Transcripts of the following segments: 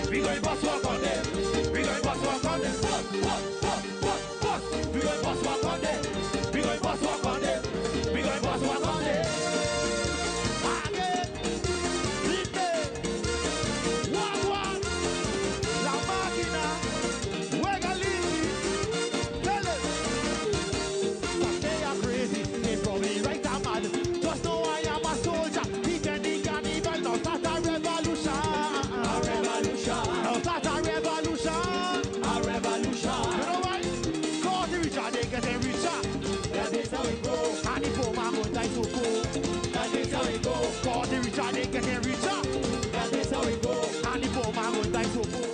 We going bust walk on them. We going bust walk on them. Bust, bust, bust, bust, bust. We going bust walk on them. We going bust walk on them. We going bust walk on them. Again. Dime. One, one. La máquina. Juega Lizzy. Tell it. 'Cause they are crazy, they probably right or mad. Just know I am a soldier. Defending carnival, now start a revolution. A revolution. Now start a revolution. A revolution. You know why? 'Cause the richer they getting richer. That is how it go. And the poor man gon' die so poor. That is how it go. 'Cause the richer they getting richer. That is how it go. And the poor man gon' die so poor.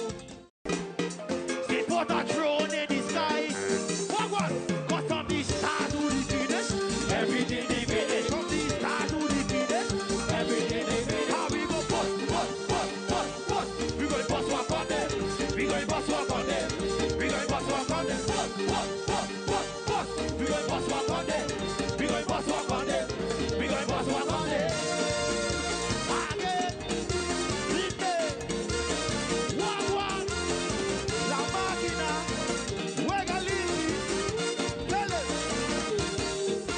They put a throne in the sky. What what? 'Cause from the start to the finish. Everything they finish. From the start to the finish. Everything they finish. How we go bust, bust, bust, bust, bust. We going bust walk on them. We going bust walk on them. We going bust walk on them. Bust, bust, bust, bust, bust. We going bust walk on them. We going bust walk on them. We going bust walk on them. Again. Dime. One, one. La máquina. Juega Lizzy. Tell it.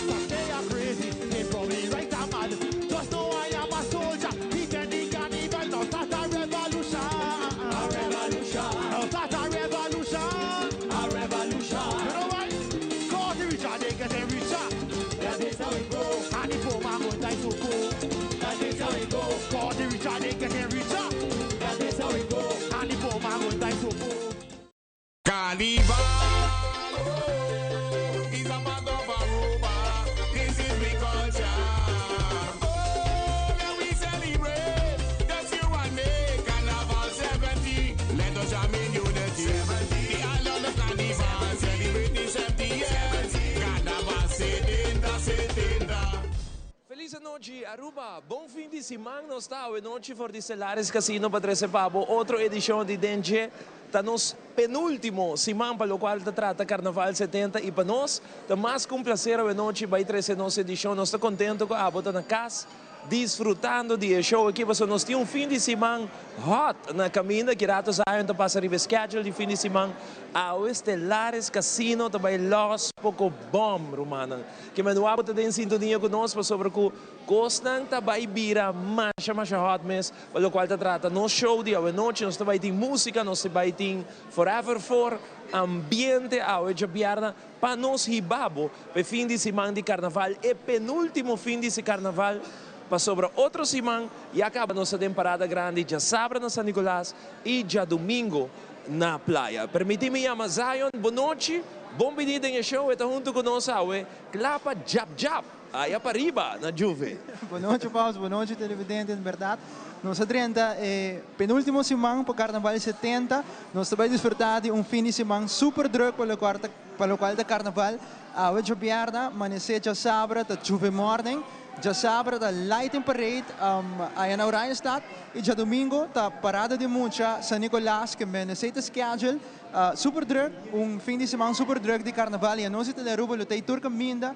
'Cause they are crazy, they probably right or mad. Just know I am a soldier. Defending carnival, now start a revolution. A revolution. Now start a revolution. A revolution. You know why? 'Cause the richer they getting richer. That is how it go. And the poor man gon' die so poor. That is how it go. 'Cause the richer they getting richer. That is how it go. And the poor man gon' die so poor. Carnival is a part of Aruba. This is we culture. Oh, let we celebrate. Just you and me. Carnival 70. Let us jam in unity. The island of Carnival celebrating 70 years. Carnival 70, 70. Feliz nochi, Aruba. Bon fin di siman, nos ta anochi for di Stellaris Casino pa trece pa bo otro edicion di Den Dje. Ta nos penultimo siman pa locual ta trata Carnaval 70 y pa nos ta mas cu un placer anochi bay trece nos edicion. Nos ta contento cu abo ta na cas disfrutando di e show aki. Paso nos tin un fin di siman hot na caminda cu rato sayo ta pasa riba schedule di fin di siman. Awe Stellaris Casino ta bay los poco bom, rumannan. Kiermen abo ta den sintonia cu nos pasobra cu cosnan ta bay bira masha masha hot mes, pa locual ta trata nos show di awe nochi. Nos bay tin musica, nos bay tin forever for ambiente awe diabierna pa nos hiba bo pa fin di siman di carnaval e penultimo fin di carnaval, pasobra otro siman ya caba nos temporada grandi, diasabra na San Nicolas y diadomingo na Playa. Permiti mi yama Zion. Bon nochi, bon bini den show, ta hunto cu nos awe, cla pa jab jab, aya pariba na Juve. Bon nochi, Paulo. Bon nochi, televidente. En berdad, nos 30, penultimo siman pa Carnaval 70. Nos ta bay disfruta di un fin di siman super druk pa locual ta Carnaval. Awe diabierna, amanece diasabra, ta Juve Morning. Diasabra, ta Lighting Parade, aya na Oranjestad. Y diadomingo, ta Parada di Mucha, San Nicolas, kiermen esey ta schedule. Super druk, un fin di siman super druk di Carnaval. Y nos Telearuba lo tey tur caminda,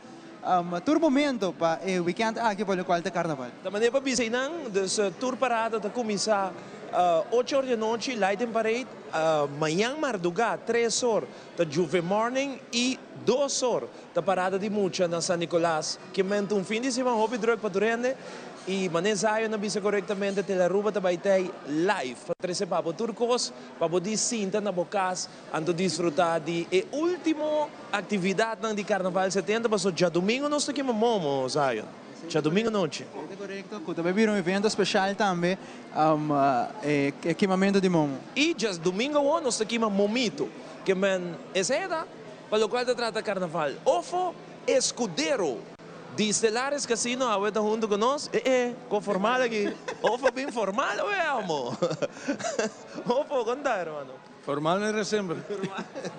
tur momento pa e weekend aki pa locual ta Carnaval. Di manera pa bisa nan, dus tur parada ta cuminsa 8 or di anochi, Lighting Parade, mañan marduga, 3 or, ta Juve Morning y 2 or, ta Parada di Mucha na San Nicolas. Kiermen un fin di siman hopi druk pa tur hende y manera Zion a bisa corectamente, Telearuba ta bay tey live pa trece pa bo tur cos, pa bo sinta na bo cas anto disfruta di e ultimo actividad di Carnaval 70, paso diadomingo nos ta kima momo, Zion. Diadomingo anochi. Ta corecto, cu tambe un evento special tambe, e kimamento di momo. Y diadomingo nos ta kima momito, kiermen esey ta pa locual ta trata Carnaval. Ofo Escudero di Stellaris Casino awe ta hunto cu nos. Con formal aki. Ofo bin formal, oe amo. Ofo, conta, hermano. Formal era semper.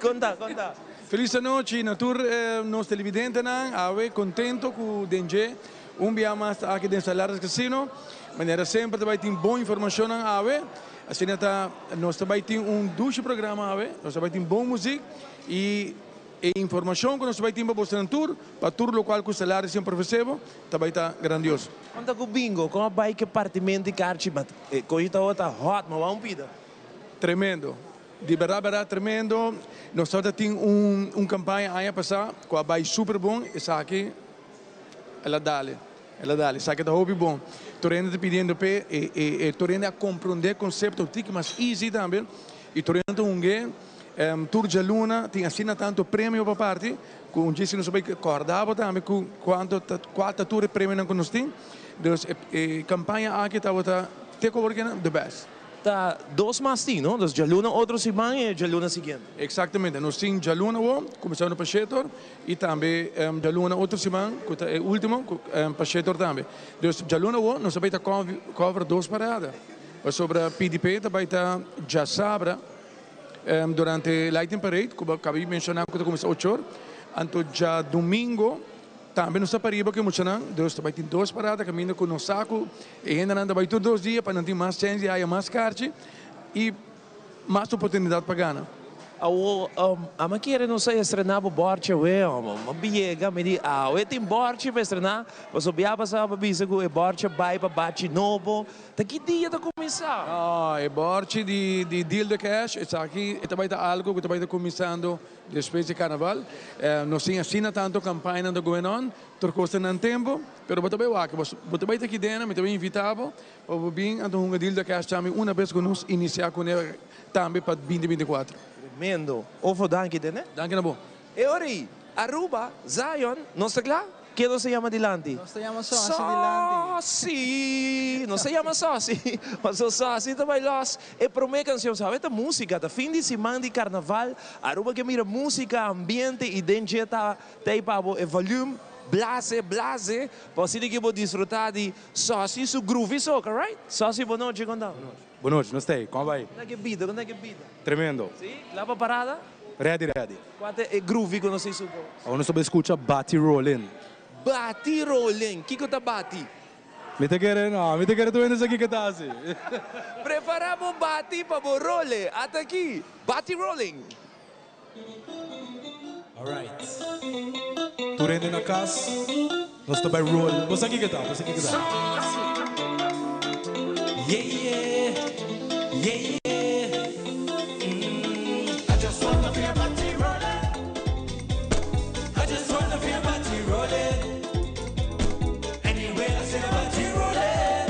Conta, conta. Feliz nochi, na tur nos televidentenan, awe contento cu Den Dje, un dia mas aki den Stellaris Casino. Manera semper tambe tin bon informacion awe. Asina ta, nos tambe tin un dushi programa awe, nos tambe tin bon musica y informacion cu nos tambe tin pa bo tur, pa tur locual cu Stellaris semper ofrece, tambe ta grandioso. Conta cu bingo, con a bay cu partimento di kaarchi, but cos ta hot, mas ban pida. Tremendo. Di berdad, berdad, tremendo. Nos tin un campaña aña pasa, cu a bay super bon, esaki, el a dal. El a dal. Esaki ta hopi bon. Tur hende ta pidiendo pe, y tur hende a comprende e concepto tiki mas easy tambe. Y tur hende hunga, tur dialuna, tin asina tanto premio pa parti, cu un djis nos bay corda tambe cu cuanto, cuatro tur premio cu nos tin. Dus e campaña aki tabata take over the best. Ta dos mas tin, no? Dus dialuna otro siman y dialuna siguiente. Exactamente. Nos tin dialuna, cuminsando pa 7'or, y tambe dialuna otro siman, cu ta e ultimo, pa 7'or tambe. Dus dialuna, nos ta bay cover dos parada. Sobre PDP tambe ta diasabra durante Lighting Parade, cu caba di menciona cu ta cuminsa 8'or. Anto diadomingo tambe nos ta pariba cu mucha nan, dus tambe tin dos parada caminda cu nos sa cu y ainda nan tambe tur 2 dia pa nan tin mas chance y mas carchi y mas oportunidad pa gana. Awo, ami kier no sa estrena bo borchi we, ma biega mi di, ah, we tin borchi pa estrena, paso bia pasa pa bisa cu e borchi bay pa bachi nobo. Ta ki dia ta cuminsa? Ah, e borchi di Deal the Cash, esaki tambe ta algo cu tambe ta cuminsando despues di carnaval. Nos tin asina tanto campaña ta going on, tur cos na tempo, pero bo tambe wak, bo tambe aki den, mi tambe invita bo, pa bin anto un Deal the Cash tambe un biaha cu nos inicia cu ne tambe pa 2024. Tremendo. Ofo danki, ne? Danki na bo. E ora, Aruba, Zion, nos ta cla? Ken nos ta yama dilanti? Nos ta yama Sosi dilanti. Sosi! Nos ta yama Sosi. Mas o Sosi tambe los. E prome cancion, sabe? Ta musica, ta fin di siman di carnaval. Aruba kier mira musica, ambiente y den ta tey pa bo e volume blase, blase. Pa asina cu bo disfruta di Sosi su groovy soca, right? Sosi, bon nochi, con ta? Bon nochi, nos ta, con ta bay? Con ta cu bida, con ta cu bida? Tremendo. Si? Cla pa parada? Ready, ready. Cua ta e groovy cu nos ta Awor nos ta bay scucha Bati Rolling. Bati Rolling. Kico ta bati? Mi ta kere, no, mi ta kere tur esaki cu ta asina. Prepara bo bati pa bo roll. Ata aki. Bati Rolling. Alright. Tur hende na cas, nos ta bay roll. Bo sabi kico ta, bo sabi kico ta. Yeah. I just wanna feel body rolling. I just wanna feel body rolling. Anywhere I see the body rolling.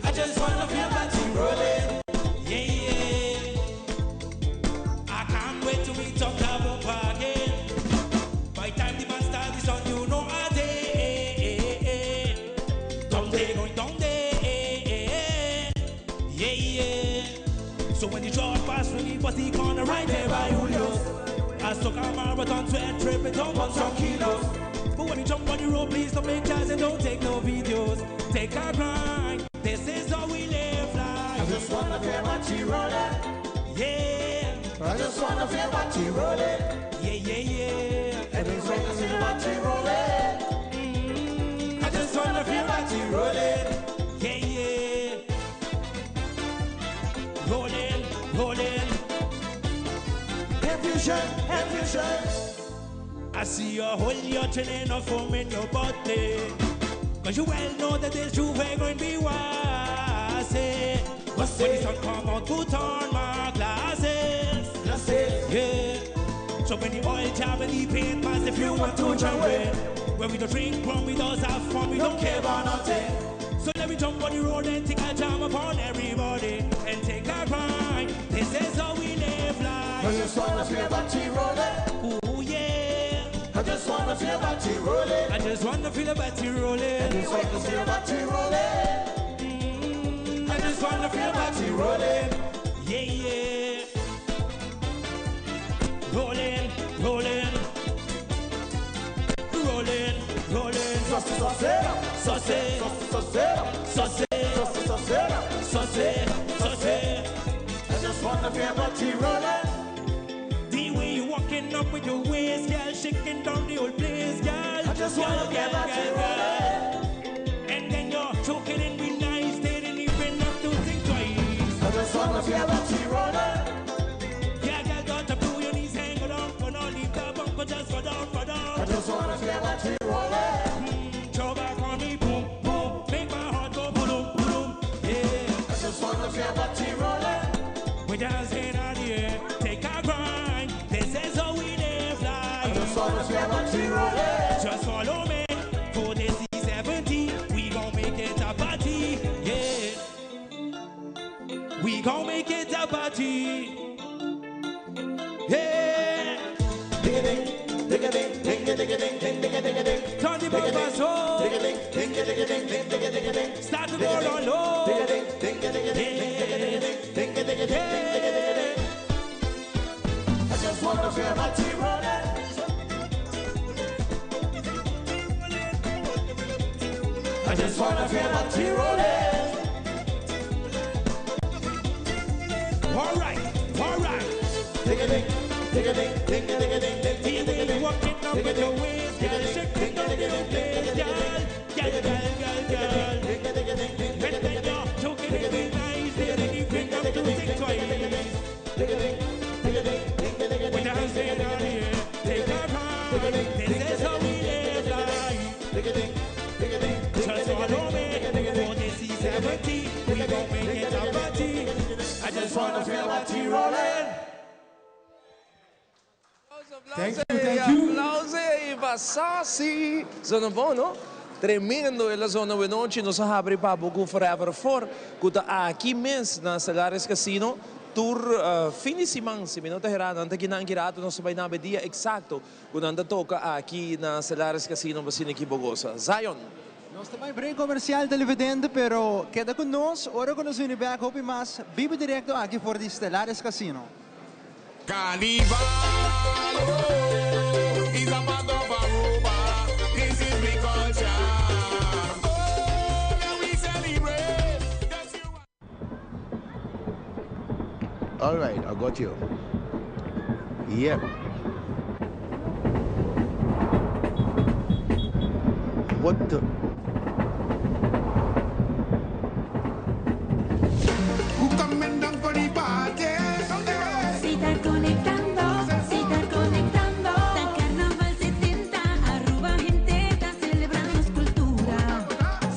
I just wanna feel body rolling. Yeah. I can't wait to meet up Cabo again. By time the band start this on, you know I day. Down there, going down there. Yeah. So when the truck pass when he was the corner right there by Julio's. I took a marathon sweat trip it up on some kilos. But when you jump on the road, please don't make jazz and don't take no videos. Take a grind. This is how we live life. I just wanna feel body rolling. Yeah. I just wanna feel body rolling. Yeah. Everywhere I see the body rolling. I just wanna feel body rolling. Yeah. Rolling, rolling. Infusion, infusion. I see you hold your chin and no foam in your body. 'Cause you well know that this J'ouvert going to be wase. When the sun come out, put on my glasses. Glasses. Yeah. So when the oil jam and the paint pass, if you want to join with. When we don't drink rum, we does have fun, we don't care about nothing. So let me jump on the road and take a jam upon everybody and take a ride. This is how we live life. I just wanna feel body rolling. Ooh yeah. I just wanna feel body rolling. I just wanna feel a body rolling. I just wanna feel body rolling. I just wanna feel body rolling. Yeah. Rolling, rolling. Rolling, rolling. Saucy, saucy, Saucy, saucy, saucy, saucy, saucy, saucy, saucy. I just wanna feel body rolling. The way you walking up with your waist, girl, shaking down the whole place, girl. I just wanna Girl, feel girl, body girl, rolling. And then you're choking and be nice, didn't even have to think twice. I just wanna feel body rolling. Yeah, girl, got up to your knees and go down, go down, leave the bumper, just go down, go I down. just wanna feel body rolling. Throw back on me, boom, boom, make my heart go boom, boom, yeah. I just wanna feel body rolling. We gon' make it a party. Yeah. Turn the bumpers up. Start to go on low. Yeah. I just wanna feel my tea rolling. I just wanna feel my tea rolling. All right, all right. Ding, walking up with your waist, girl, shake it up your waist, girl, girl, girl, girl, girl. When when you're talking it be nice, they didn't even have to think twice. With your hands in the air, take a ride. This is how we live life. Just follow me for the C70. We gon' make it a party. I just wanna feel my tea rolling. Thank you, thank you. Aplauso y Basasi. Zona bon, no? Tremendo e la zona nochi. Nos a habri pa bo Forever 4. Cu ta aki mes na Stellaris Casino. Tur fin di siman, si mi no ta hera, nan ta aki nan kirato, nos bay na dia exacto. Cu nan ta toca aki na Stellaris Casino, basina aki Bogosa. Zion. Nos tambe break comercial, televidente, pero keda cu nos, ora cu nos bini back, hopi mas, bibo directo aki for di Stellaris Casino. Carnival, oh, is a part of Aruba. This is we culture. Oh, let we celebrate. Just you All right, I got you. Yep. What the? Who coming down for the party? Sitar conectando, sitar conectando. Ta Carnaval 70, Aruba hende ta celebrando cultura.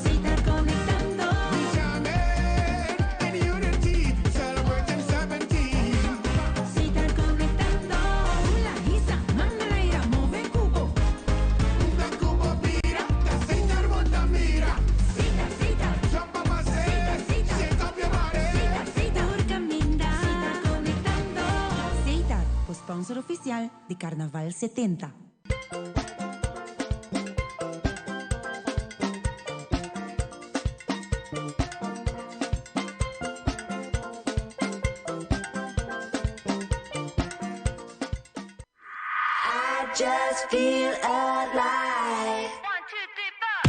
Sitar conectando. In unity, celebrating 17. Sitar conectando. Hula, hisa, manera, move cubo. Da cubo bira, da sitar monta mira. Sitar, sitar. Jump up and say, Sitar, shake up your body. Sitar, sitar, caminda. Sitar conectando. Sitar, sponsor oficial di Carnaval 70. I just feel alive. One, two, three, four.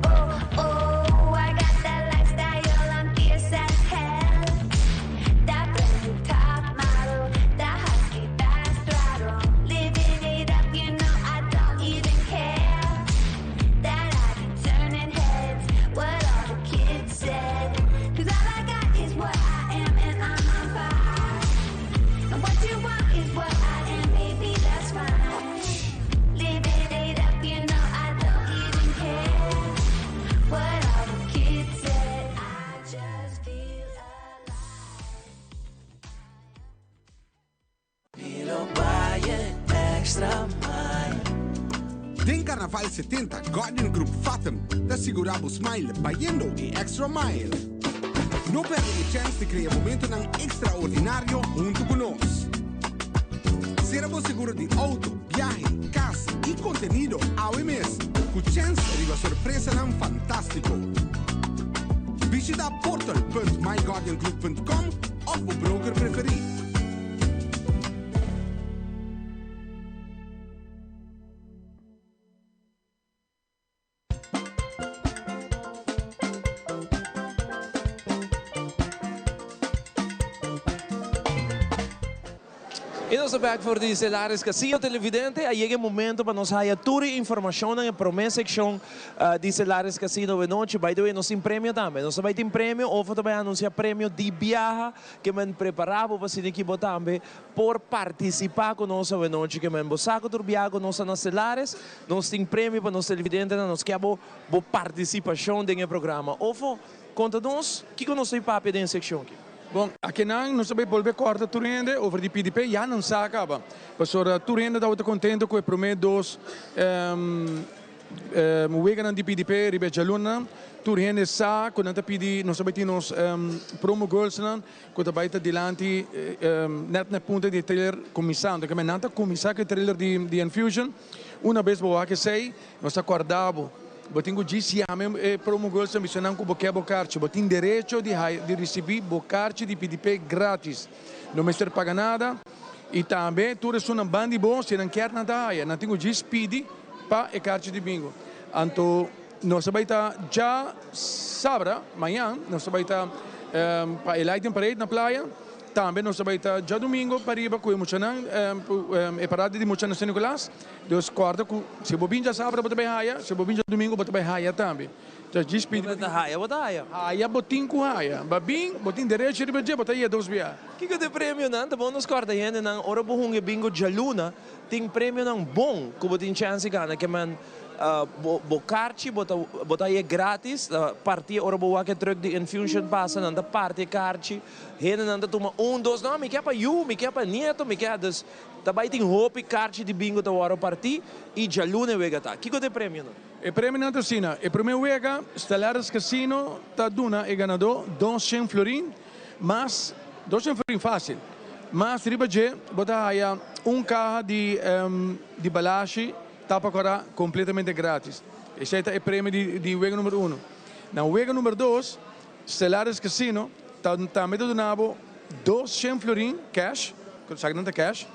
Oh, oh, I got that lifestyle. I'm fierce as hell. That brand new top model, that husky fast throttle. Living it up, you know I don't even care. That I be turning heads, what all the kids said. 'Cause all I got is what I am, and I'm on fire. And what you want is what I am, baby, that's fine. Living it up, you know I don't even care. What all the kids said, I just feel alive. Mi lo bay extra mile. Den Carnaval 70, Guardian Group Fatum ta sigura bo smile bayendo e extra mile. No perde e chance di crea momento extraordinario hunto cu nos. Sera bo seguro di auto, biahe, cas y contenido awe mes, cu chance riba sorpresa fantastico. Bishita portal.myguardiangroup.com of bo broker preferi. Y nos back for di Stellaris Casino, televidente. A yega e momento pa nos haya tur informacion den prome seccion di Stellaris Casino di anochi. By the way, nos tin premio tambe. Nos tambe tin premio, of tambe anuncia premio di biahe cu mi a prepara pa asina cu tambe por participa cu nos e anochi cu mi bo saco tur biahe cu nos na Stellaris. Nos tin premio pa nos televidente, nos kier bo participacion den e programa. Ofo, conta nos, kico nos tin papia den seccion aki? Bon, aki nan, nos ta bolbe corda tur hende over di PDP, ya nan sa caba. Pasobra tur hende tabata contento cu e prome dos Weganan di PDP riba e djaluna. Tur hende sa ku nan ta pidi, nos ta bai tin nos promo girlsnan ku ta bai ta dilanti nèt na e punta di e trailer kuminsando. Keme nan ta kuminsá ku e trailer di Enfusion. Una bes bo wak esei, nos ta kòrda bo. Bo tin ku djis yama e promo girlsnan bisa nan ku bo ke bo karchi. Bo tin derecho di haya di risibí bo karchi di PDP grátis. No mester paga nada. I tambe tur esunnan ban di bo, si nan kier nan ta haya. Nan tin ku djis pidi pa e karchi di bingo. Anto nos ta bai ta djasabra, mañan, nos ta bai ta pa e Lighting Parade na playa. Tambe nos ta bai ta djadumingo pariba ku e muchanan, e parada di mucha na San Nicolas. Dus kòrda ku si bo bin djasabra bo ta bai haya, si bo bin djadumingo bo ta bai haya tambe. Dus djis pidi. Bo ta haya, bo ta haya. Haya bo tin ku haya. Ba bin, bo tin derecho riba dje, bo ta haya dos bia. Kiko ta e premionan? Ta bon nos kòrda hendenan ora bo hunga e bingo djaluna, tin premionan bon ku bo tin chèns di gana. Ke men bo bo karchi bo ta bo ta haye gratis, ta parti ora bo wak e truck di Infusion pasa nan ta parti e karchi. Hendenan ta tuma un, dos, no mi ke pa yu, mi ke pa nieto, mi ke, dus ta bai tin hopi karchi di bingo ta wòrdu partí i djaluna e wega ta. Kiko ta e premionan? E premionan ta asina, e promé wega Stellaris Casino ta duna e ganadó 200 florin mas 200 florin fásil, mas riba dje bo ta haya un kaha di di balashi tapa kòrá kompletamente grátis. Esei ta e premio di wega number uno. Na wega number dos Stellaris Casino ta tambe ta duna bo 200 florin cash, esaki nan ta cash,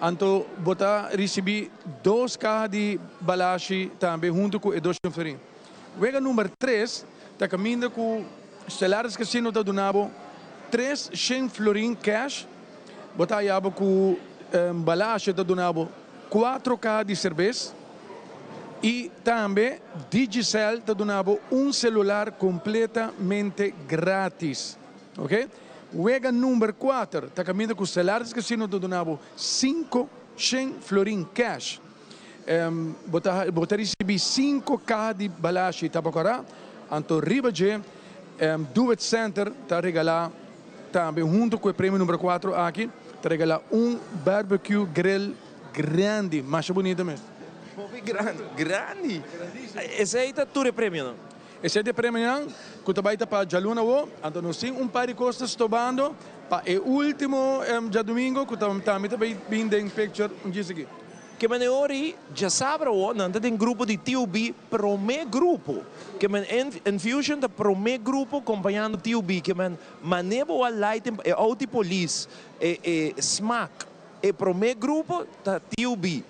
anto bo ta ricibi dos caha di balashi tambe hunto cu e 200 florin. Wega number tres ta caminda cu Stellaris Casino ta duna bo 300 florin cash, bo ta haya bo cu balashi ta duna bo cuatro caha di cerbes, Y tambe Digicel ta duna bo un celular completamente gratis. Ok. Wega number cuater ta caminda cu Stellaris Casino ta duna bo 500 florin cash. Bo ta bo ta ricibi cinco caha di balashi tabacora. Anto riba dje Do It Center ta regala tambe hunto cu e premio number cuatro aki ta regala un barbecue grill Grandi, masha bunita mes. Hopi grandi, grandi. Esey ta tur e premionan? Esey ta e premionan cu ta bay ta pa djaluna awo. Anto nos tin un par di cos ta stobando pa e ultimo djadumingo cu tambe ta bay bin den picture un djis aki. Ke men e ori djasabra awo nan ta den grupo di TUB prome grupo. Ke men Enfusion ta prome grupo compañando TUB. Ke men mane bo a light e auto di polis, e smaak. E promé grupo ta TUB,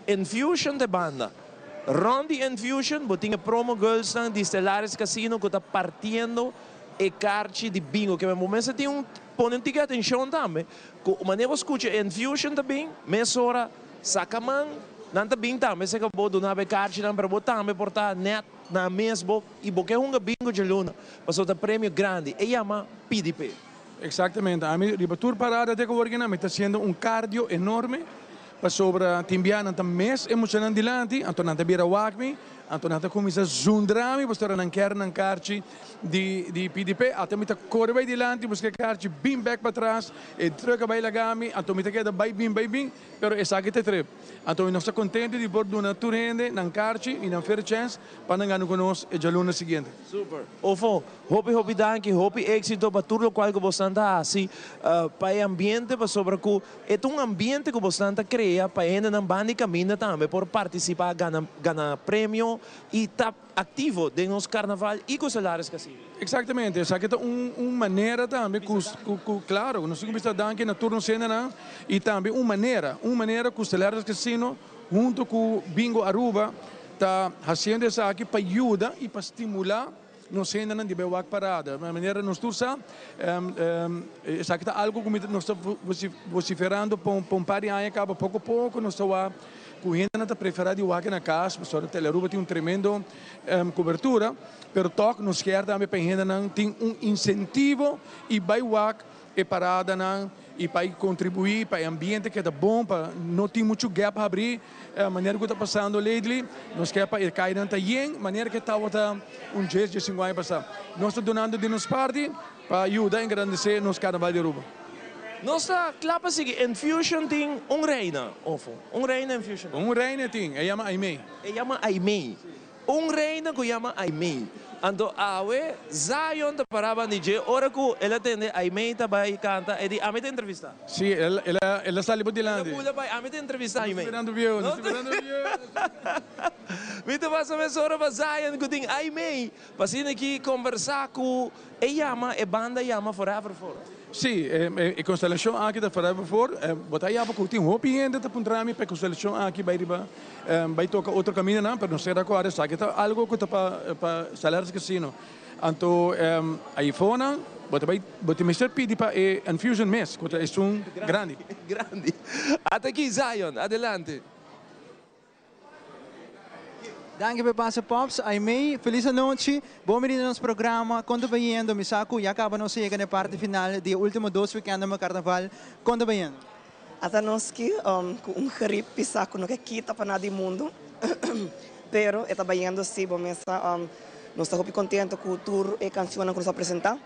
Enfusion ta e banda. Rond di Enfusion bo tin e promo girlsnan di Stellaris Casino ku ta partiendo e karchi di bingo. Ke bo mester tin un pone un tiki atenshon tambe ku manera bo skucha Enfusion ta bin mesora saka man nan ta bin tambe seka bo duna bo e karchinan pero bo tambe por ta nèt na mes bo i bo ke hunga bingo djaluna pasobra ta premio grandi e yama PDP. Exactamente. Ami riba tur parada te awor mi ta haciendo un cardio enorme pasobra tin bia nan ta mes e muchanan dilanti, anto nan ta bira wak mi, anto nan ta cuminsa zundra mi pasobra nan kier nan carchi di di PDP. Ata mi ta core bay dilanti busca e carchi bin bek patras, e truck a bay laga mi, anto mi ta keda bay bin bay bin, pero esaki ta e trip. Anto nos ta contento di por duna tur hende nan carchi y nan fair chance pa nan gana cu nos e djaluna siguiente. Super. Ofo, hopi hopi danki, hopi éxito pa tur locual cu bosnan ta haci pa e ambiente pasobra cu e ta un ambiente cu bosnan ta crea pa e hendenan banda di caminda tambe por participa, gana gana premio y ta activo den nos carnaval y cu Celares Casino. Exactamente, esaki ta un un manera tambe cu cu claro, nos tin cu bisa danki na tur nos hendenan y tambe un manera, un manera cu Celares Casino hunto cu Bingo Aruba ta haciendo esaki pa yuda y pa stimula nos hendenan di bay wak parada. Manera nos tur sa, esaki ta algo cu nos ta vociferando pa un par di aña caba. Poco poco nos ta wak cu hendenan ta prefera di wak na cas, pasobra Telearuba tin un tremendo cobertura, pero toch nos kier tambe pa e hendenan tin un incentivo y bay wak e paradanan y pa e contribui pa e ambiente keda bon, pa no tin mucho gap habri manera cu ta pasando lately. Nos kier pa e cayanan ta yen manera cu e tabata un djes, diescinco aña pasa. Nos ta dunando di nos parti pa yuda engrandece nos Carnaval di Aruba. Nos ta cla pa sigui. Enfusion tin un reina, ofo? Un reina Enfusion tin? Un reina tin, e yama Aimee. E yama Aimee. Un reina ku yama Aimee. Anto awe Zion ta pará banda di dje ora ku el a tende Aimee ta bai kanta e di ami ta entrevistá. Sí, el el a el a sali bo dilanti. El a bula bai ami ta entrevistá Aimee. No ta mirando bieu, no ta mirando bieu. Mi ta pasa mesora pa Zion ku tin Aimee pa asina aki kombersá ku e yama e banda yama Forever For. Sí, e konstelashon aki ta Forever For. Bo ta yaba ku tin hopi hende ta puntra mi pa e konstelashon aki bai riba bai toka otro kamindanan, pero nos ta kòrda esaki ta algu ku ta pa Salares Casino. Anto ayifonan bo ta bai bo ta mester pidi pa e Enfusion mes ku ta esun grandi. Grandi. Ata aki Zion, adelante. Danki pa e pase Pops. Aimee, felis anochi. Bon bini na nos programa. Kon ta bayendo? Mi sa ku ya kaba nos a yega na e parti final di e ultimo dos wikènde pa karnaval. Kon ta bayendo? Ata nos ki ku un grip pisá ku no ke kita pa nada di mundu. Pero e ta bayendo si bo mesa. Nos ta hopi kontento ku tur e kanshonnan ku nos a presentá.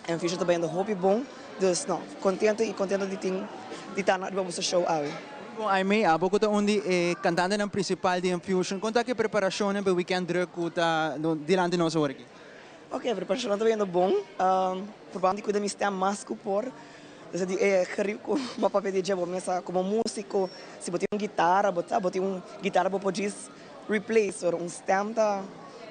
Enfusion ta bayendo hopi bon. Dus no, kontento i kontento di tin di ta riba boso show awe. Hopi bon Aimee, abo ku ta un di e kantantenan prinsipal di Enfusion, kon ta ku e preparashonnan pa e weekend druk ku ta dilanti nos awor aki? Ok, preparashonnan ta bayendo bon. Probando di kuida mi stem mas ku por. Desde di e grip ku bo papia di dje bo mesa komo músiko, si bo tin un gitara bo ta bo tin un gitara bo por djis replace, pero un stem ta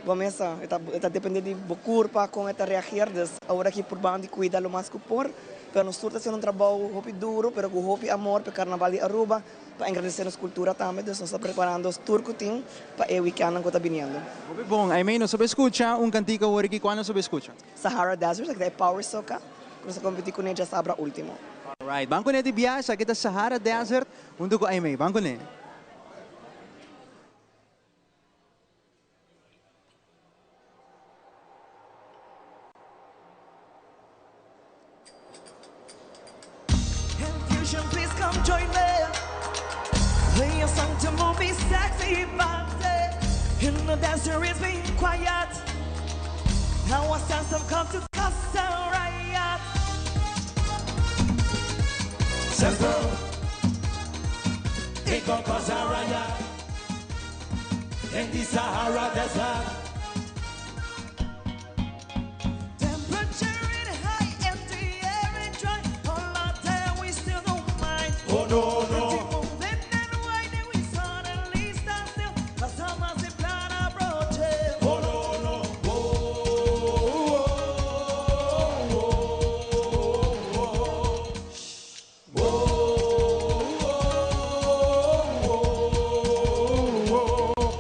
bo mesa e ta e ta depende di bo kurpa kon e ta reageer, dus awor aki purbando di kuida lo mas ku por, pero nos tur ta hasiendo un trabou hopi duro pero ku hopi amor pa e karnaval di Aruba, pa engrandesé nos kultura tambe, dus nos ta preparando tur ku tin pa e wikèndnan ku ta biniendo. Hopi bon, Aimee, nos a bai skucha un kantika awor aki, kua nos a bai skucha? Sahara Desert, esaki ta e Power Soca ku nos a kompetí kuné djasabra último. Alright, ban kuné di biaha, esaki ta Sahara Desert huntu ku Aimee, ban kuné. Enfusion please come join me Play a song to move me sexy body In the desert it's been quiet Now a sense of come to cause a riot Sister It gon' cause a riot In the Sahara Desert Temperature it high and the air it dry All our time we still don't mind Oh no no Keep moving and winding we suddenly stand still Cause a massive plan approaching Oh no no Oh oh oh oh Oh oh oh oh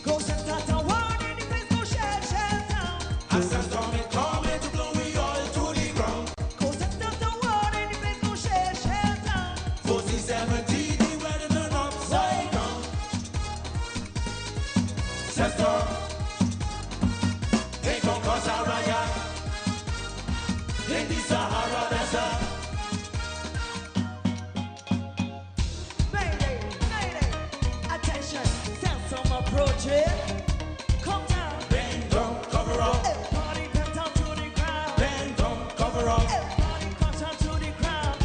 Go set out a warning the place go shell shell down As a storm it coming to blow we all to the ground Go set out a warning the place go shell shell down 4070 the weather turn upside down Sister They gon' cause a riot In the Sahara Desert Mayday, mayday, attention, sandstorm approaching Come down Bend down, cover up Everybody bend down to the ground Bend down, cover up Everybody crouch down to the ground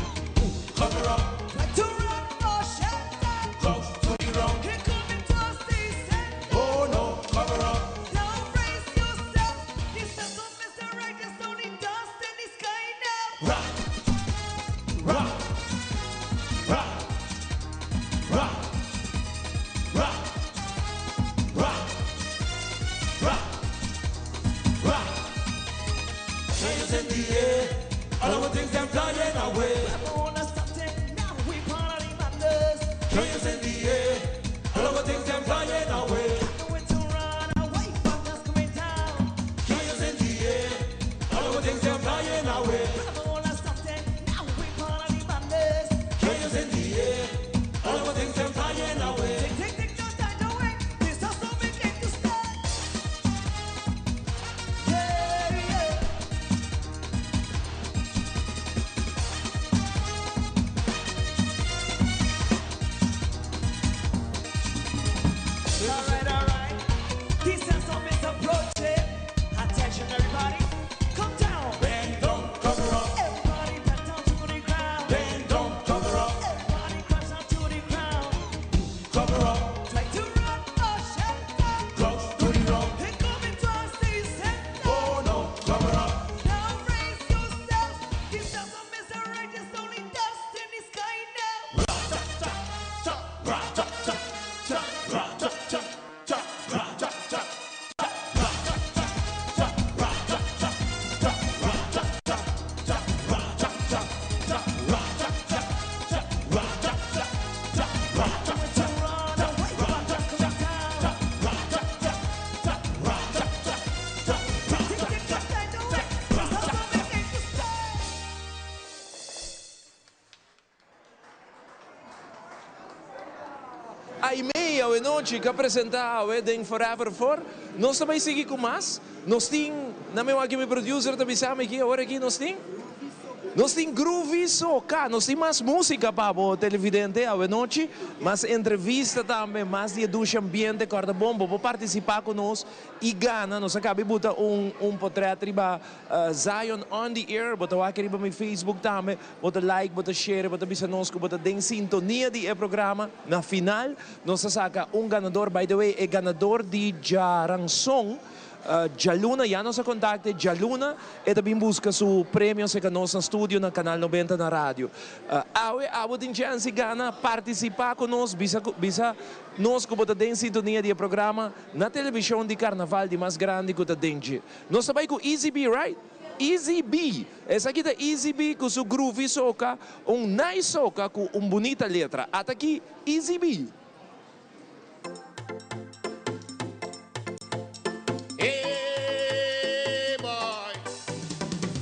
Cover up Try to run for shelter Crouch to the ground Here coming towards the center Oh no, cover up Now brace yourself This sandstorm is the right There's only dust in the sky now Rock, rock, rock, rock, rock, rock, rock, rock. Chains in the air, all our things them flying away. Wanna stop it now we part of the madness Chains in the air, all our things them flying away. Nowhere to run away from that's coming down Chains in the air, all our things them flying away. Wanna stop it now we part of the madness Chains in the air, all our things them flying away. Tick tick tick no time to wait This has to begin to stay Yeah yeah. nochi ku a presentá awe den Forever For. Nos ta bai sigui ku mas. Nos tin, na mi wak mi producer ta bisa mi aki awor aki nos tin? Nos tin Groovy Soca, nos tin mas músika pa bo televidente awe nochi, mas entrevista tambe, mas di e dushi ambiente. Kòrda bon, bo por partisipá ku nos i gana. Nos a kaba di buta un un potrèt riba Zion on the Air, bo ta wak riba mi Facebook tambe. Bo ta like, bo ta share, bo ta bisa nos ku bo ta den sintonia di e programa. Na final nos ta saka un ganador. By the way, e ganador di djaranson, djaluna, ya nos a kontakte, djaluna e ta bin buska su premio serka nos na studio na Kanal Nobenta na radio. Awe abo tin chèns di gana, partisipá ku nos, bisa bisa nos ku bo ta den sintonia di e programa na televishon di karnaval di mas grandi ku ta den dje. Nos ta bai ku Easy B, right? Easy B. Esaki ta Easy B ku su groovy soca, un nice soca ku un bunita letra. Ata aki Easy B. Hey boy,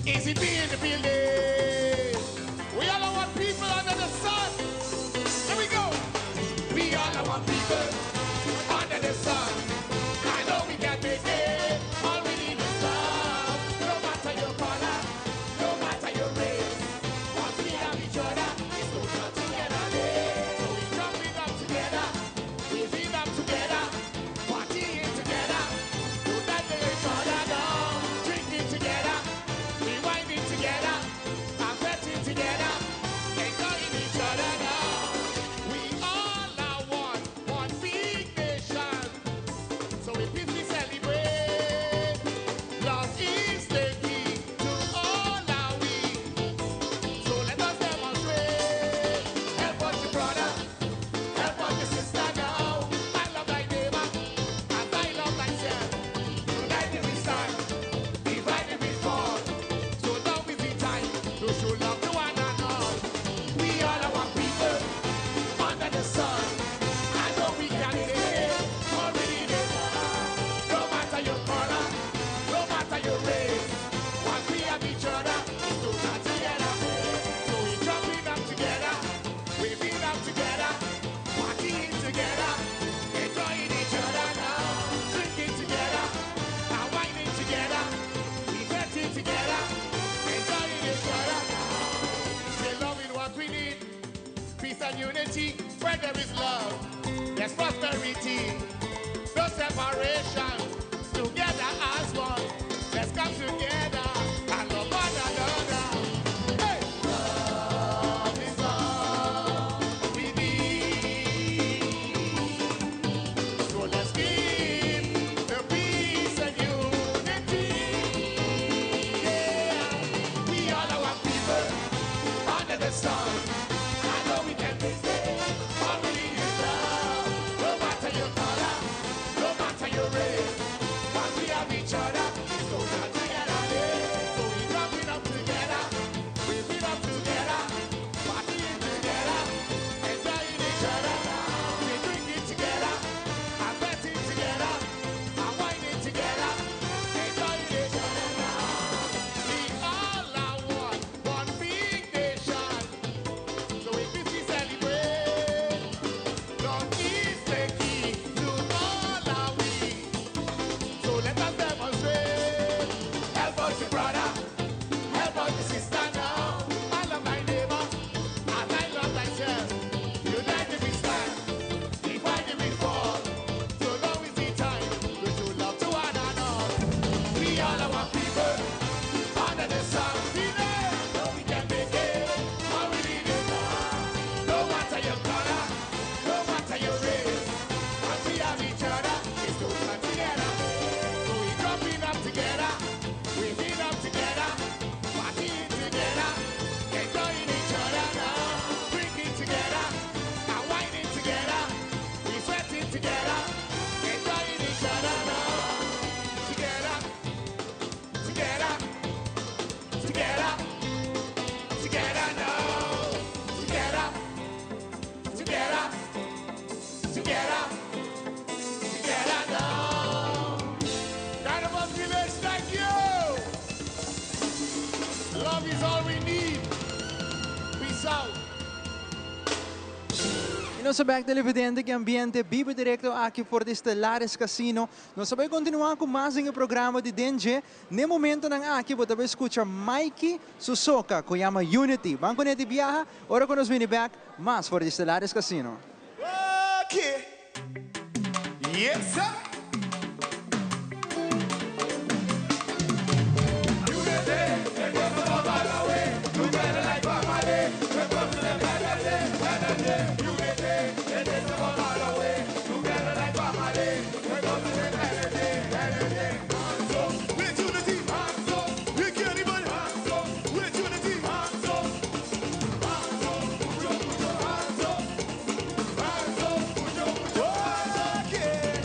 Easy B in the building. We all are one people under the sun. Here we go. We all are one people under the sun. I know we can make it. All we need is love. No matter your color, no matter your race. Once we have each other, it's total together. So we jumping up together, we feel up together, partying together. Do that to each other now. Drinking together, we whining together, and petting together, enjoying each other now. We all are one, one big nation. So we peacefully celebrate. Love is the key to all our we. So let us demonstrate. Help out your brother, help out your sister now. I love thy neighbor, as I love thyself. United we stand, divided we fall. So now is the time to show love to one and all. We all are one people under the sun. I know we can make it. All we need is love. No matter your color, no matter your race. Once we have each other, it's total together. So we jumping up together, we beat up together, partying together, enjoying each other now, drinking together, and whining together, we getting together, enjoying each other now. Say love is what we need, peace and unity. Where there is love, there's prosperity. No separation, together as one. Let's come together and love one another. Hey! Love is all we need. So let's keep the peace and unity. Yeah, we all are one people under the sun. I know we can make it. All we need is love. No matter your color, no matter your race. nos back, televidente, cu ambiente bibo directo aki for di Stellaris Casino. Nos ta bay continua cu mas un programa di Den Dje. Na momento nan aki, bo ta bay scucha Mikey Susoka, cu yama Unity. Ban cu ne di biaha, ora cu nos bini back, mas for di Stellaris Casino. Okay. Yes, sir. With unity, we can't even. With unity, okay.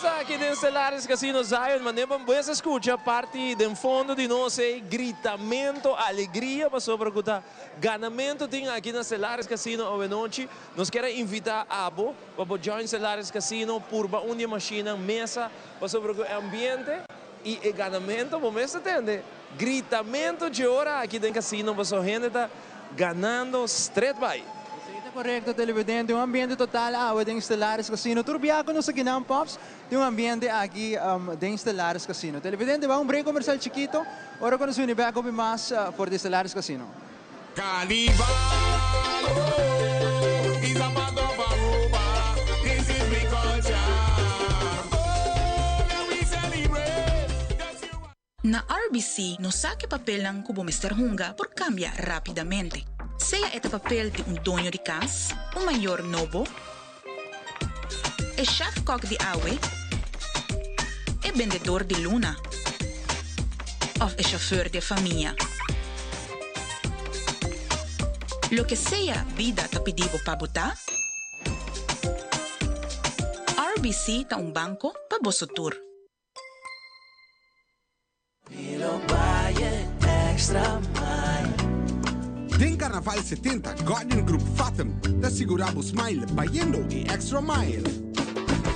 ta aki den Stellaris Casino Zion, manera bo a scucha parti den fondo di nos e gritamento, alegria pasobra cu ta ganamento tin aki na Stellaris Casino awe nochi. Nos kier invita abo pa bo join Stellaris Casino, purba un di e machine mesa pasobra cu e ambiente y e ganamento, bo mes ta tende gritamento di ora aki den casino, paso hende ta ganando straight by. Ta correcto, televidente. Un ambiente total awe den Stellaris Casino. Tur biaha nos aki na Pops, tin un ambiente aki den Stellaris Casino. Televidente, bay un break comercial chikito. Ora cu nos bini back cu mas for di Stellaris Casino. Carnival, oh, is a part of Aruba. This is we culture. Oh, let we celebrate. Na RBC, nos sa cu e papelnan cu bo mester hunga por cambia rapidamente. Sea e papel di un doño di cas, un mayor nobo, e chef kok di awe, e bendedor di luna, of e chauffeur di famia. Loke sea bida ta pidi bo pa bo ta, RBC ta un banco pa bo tur. Milo extra mile. Den Carnaval 70, Guardian Group Fathom ta sigura bo smile bayendo e extra mile.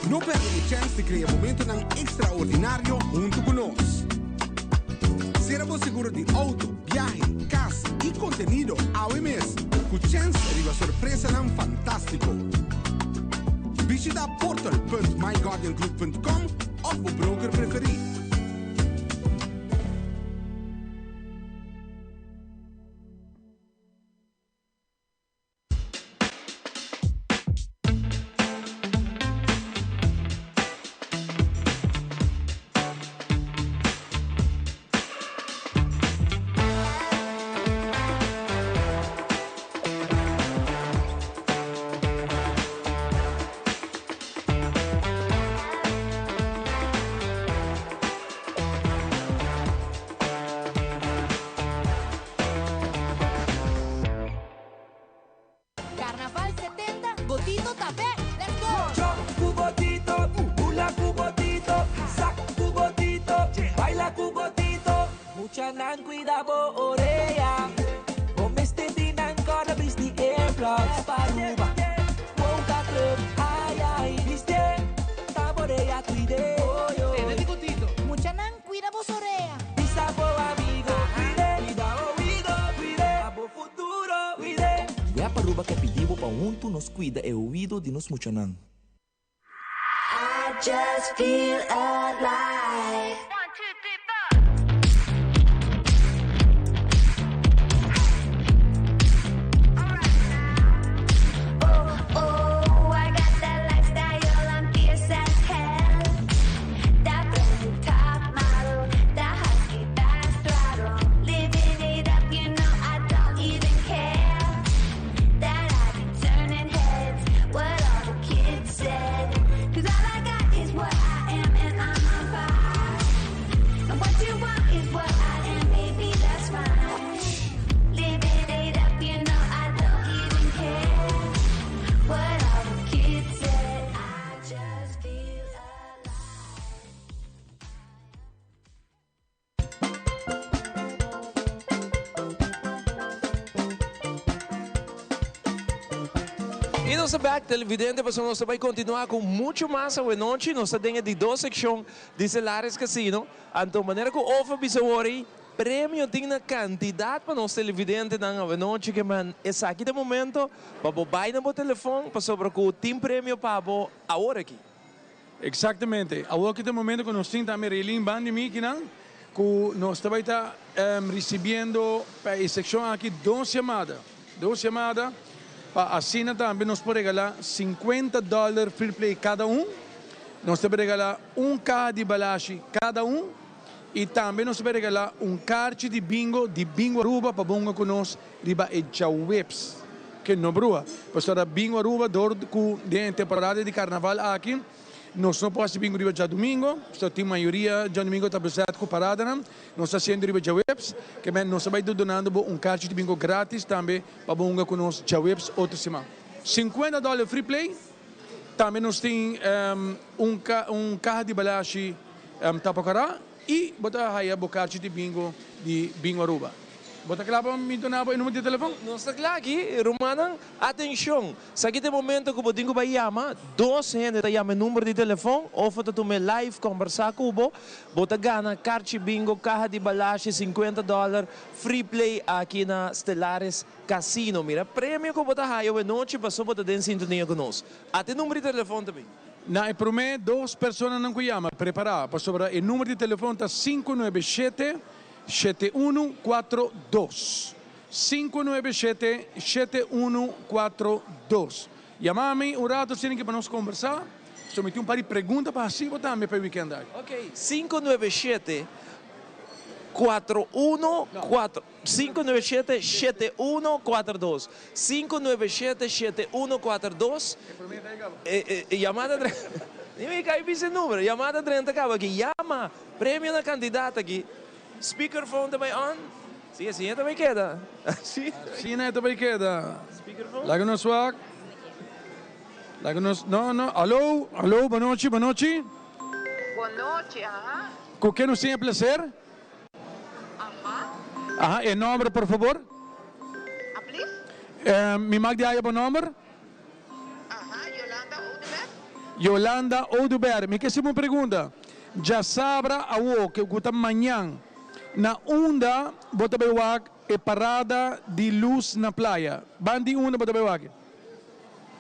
No perde e chance di crea momento extraordinario hunto cu nos. Cera bo seguro di auto, biahe, cas y contenido awe mes, cu chance riba sorpresa fantastico. Bishita portal.myguardiangroup.com of bo broker preferi. Carnaval 70, Botito ta back. Let's go! Jump cu Botito, hula cu Botito, sak cu Botito, baila cu Botito. Muchanan cuida bo orea, bo mester di nan corda bisti earplugs pa Aruba. Boca Club, ay ay, viste, taborea cuide. Muchanan cuida bo orea. Bisa bo amigo, cuide, cuida oido, cuide, pa bo futuro, cuide. Web Aruba ke pidi bo pa hunto nos cuida e oido di nos muchanan. I just feel alive. Oh, I got that lifestyle, I'm fierce as hell. That brand new top model, that husky fast throttle. Living it up, you know I don't even care. That I be turning heads, what all the kids said. 'Cause all I got is what I am, and I'm on fire. And what you want is what I am, baby, that's fine. Living it up, you know I don't even care. What all the kids said, I just feel alive. Y nos ta back, televidente, pa nos bay continua cu mucho mas awe nochi. Nos ta den di dos seccion di Stellaris Casino. Anto, manera cu Ofa bisa awor, premio tin na cantidad pa nos televidentenan awe nochi, kiermen esaki ta e momento pa bo bay na bo telefon pasobra cu tin premio pa bo awor aki. Exactamente. Awor aki ta e momento cu nos tin tambe Reilin banda di mi aki nan, cu nos tambe ta recibiendo pa e seccion aki dos yamada. Dos yamada pa asina tambe nos por regala $50 free play cada un. Nos tambe regala un caha di balashi cada un. Y tambe nos tambe regala un kaartje di bingo di Bingo Aruba pa hunga cu nos riba e djaweps. Cu no brua. Pasobra Bingo Aruba door cu den temporada di carnaval aki, nos no por haci bingo riba diadomingo. So tin mayoria diadomingo ta bezet cu parada nan. Nos ta haciendo riba djaweps. Kiermen nos ta bay donando bo un kaartje di bingo gratis tambe pa hunga cu nos djaweps otro siman. $50 free play. Tambe nos tin un un caha di balashi Tapakara y bo ta haya bo carchi di bingo di Bingo Aruba. Bo ta cla pa mi duna bo e numero di telefon? Nos ta cla aki, rumannan. Atencion! Sa ki ta e momento cu bo tin cu bay yama. Dos hende ta yama e numero di telefon of ta tuma e live combersa cu bo. Bo ta gana carchi bingo, caha di balashi, cincuenta dollar, free play aki na Stellaris Casino. Mira premio cu bo ta haya awe nochi paso bo ta den sintonia cu nos. Ata e numero di telefon ta bin. Na e prome dos personanan cu yama, prepara pasobra e numero di telefon ta 597 7142. 597 7142. Yama mi un rato asina ki pa nos combersa. So mi tin un par di pregunta pa haci bo tambe pa e weekend aki. Ok, 597 414. 597 7142. 597 7142. E yamada Ni mi kai bisa e numero. Yamada drenta kaba aki. Yama. Premio na kandidat aki. Speakerphone ta bai on? Si, asina ta bai keda. Asina e ta bai keda. Speakerphone? Laga nos wak. Laga nos, no, no. Alo, alo, bonochi, bonochi. Bonochi, aha. Ku ken nos tin e placer? Aha. Aha, e nomber por favor? Ablief? Mi mag di haya bo nomber? Aha, Yolanda Oduber. Yolanda Oduber, mi ke hasibo un pregunta. Djasabra awo, ku ta mañan, na unda bo ta bai wak e parada di lus na playa? Ban di unda bo ta bai wak e?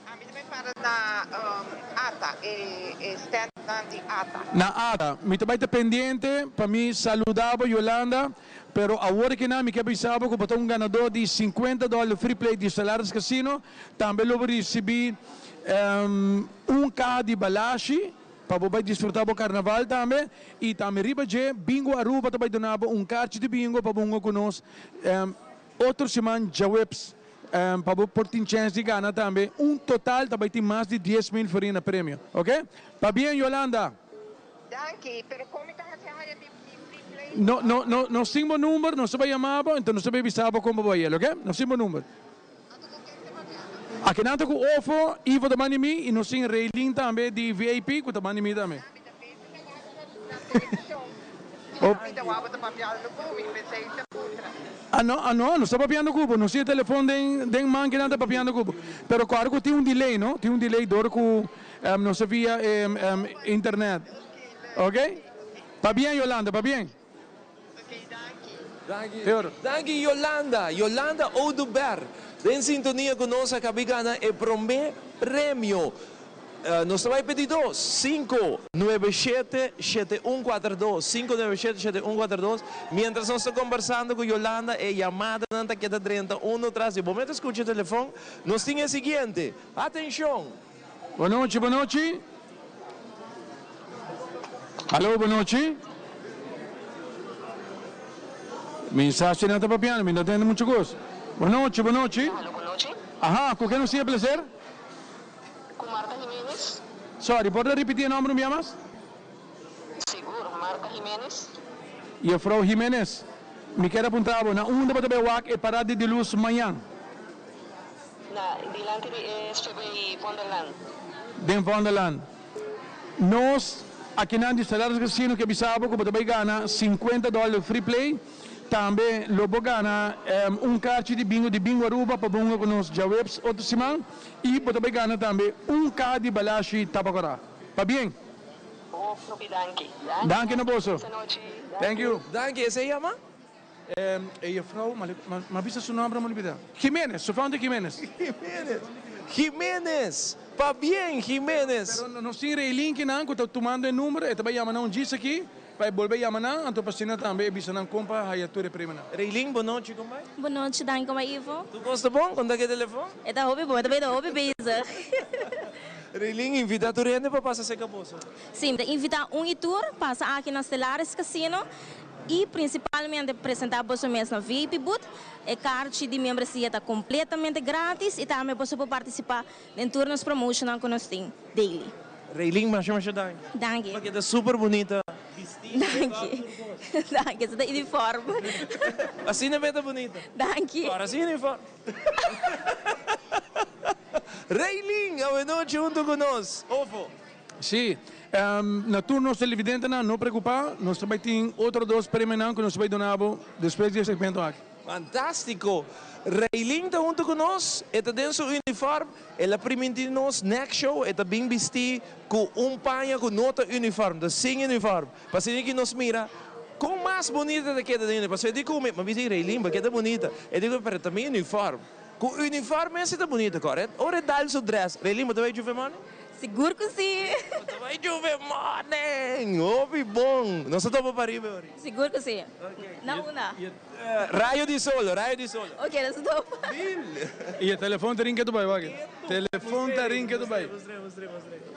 Ami ta bai para na ata, e standnan di ata. Na ata. Mi ta bai ta pendiente pa mi saluda bo Yolanda, pero awor kinan mi ke bisa bo ku bo ta un ganadó di 50 dòler free play di Stellaris Casino. Tambe lo bo risibí un kaha di balashi pa bo bai disfrutá bo karnaval tambe. I tambe riba dje, Bingo Aruba ta bai duna bo un karchi di bingo pa bo hunga ku nos otro siman djaweps pa bo por tin chèns di gana tambe. Un total ta bai tin mas di 10,000 florin na premio. Oke? Pabien Yolanda! Danki, pero kon mi ta hasi haya mi free play? No, no, no, nos tin bo number, nos ta bai yama bo, enton nos ta bai bisa bo kon bo bai el, oke? Nos tin bo number. Akinan ta ku Ofo, Ivo ta banda di mi y nos tin Raylene tambe di VIP ku ta banda di mi tambe. Ah no, ah no, nos ta papiando ku bo, nos tin e telefon den den man kinan ta papiando ku bo. Pero kòrda ku tin un delay no, tin un delay dor ku nos ta via e internet. Ok? Pabien Yolanda, pabien. Danki. Danki Yolanda. Yolanda Oduber den sintonia ku nos a kabi gana e promé premio. Nos ta bai pidi dos, sinku, nuebe shete, shete un kuater dos, sinku nuebe shete, shete un kuater dos. Mientras nos ta kombersando ku Yolanda e yamadanan ta keda drenta unu tras di. Bo mester skucha e telefon. Nos tin e siguiente. Atenshon! Bonochi, bonochi. Hallo, bonochi. Mi sa si nan ta papiando, mi no tende mucho cos. Bonochi, bonochi. Hallo, bonochi. Aha, cu ken nos tin e placer? Cu Marta Jimenez. Sorry, por ta ripiti e nomber un bia mas? Sigur, Marta Jimenez. Juffrouw Jimenez, mi kier a puntra bo, na unda bo ta bay wak e parada di luz mañan? Na dilanti di e SVB Vondellaan. Den Vondellaan. Nos akinan di Stellaris Casino ke bisa bo ku bo ta bai gana 50 dòler free play. Tambe lo bo gana un karchi di bingo di Bingo Aruba pa bo hunga ku nos djaweps otro siman. I bo ta bai gana tambe un kaha di balashi tabakorá. Pabien! Hopi danki. Danki na boso. Thank you. Danki. Esei yama? E juffrouw, ma bisa su nomber mi olbida. Jimenez, su found Jimenez. Jimenez, Jimenez, pabien Jimenez. Pero nos tin Reylin kinan cu ta tumando e numero, e ta bay yama nan un djis aki, pa e bolbe yama nan, anto pa asina tambe e bisa nan con pa haya tur e premionan. Reylin, bo nochi, con bay? Bo nochi, danki con bay Ivo. Tur cos ta bon? Con ta ke telefon? E ta hopi bon, e ta bay ta hopi bezig. Reylin, invita tur hende pa pasa seca boso. Si, mi ta invita un y tur pasa aki na Stellaris Casino. Y principalmente presenta boso mes na VIP booth. E kaarchi di membresia ta completamente gratis y tambe boso por participa den tur nos promotionnan cu nos tin daily. Reylin masha masha danki. Danki. Bo keda super bunita bisti. Danki. Danki. Esaki ta uniform. Asina be ta bunita. Danki. Ora sin uniform. Raylene awe nochi hunto cu nos. Ofo. Si, na tur nos televidentenan no preocupa, nos ta bay tin otro dos premionan cu nos ta bay duna bo despues di e segmento aki. Fantastico! Raylene ta hunto cu nos, e ta den su uniform, el a priminti nos next show e ta bin bisti cu un paña cu no ta uniform, ta sin uniform, pa asina ki nos mira con mas bunita ta keda den uniform. Pasobra e di cu mi, mi a bisa Raylene bo keda bunita, e di cu mi pero ta mi uniform, cu uniform mester ta bunita core, ora e dal su dress, Raylene bo ta bay Juve Morning? Sigur cu si. Bo ta bay Juve Morning! Hopi bon! Nos ta topa pariba e ora. Sigur cu si. Na una. Rayo di solo, rayo di solo. Ok, nos ta topa. Y e telefon ta rin ketu bay, wak. Telefon ta rin ketu bay.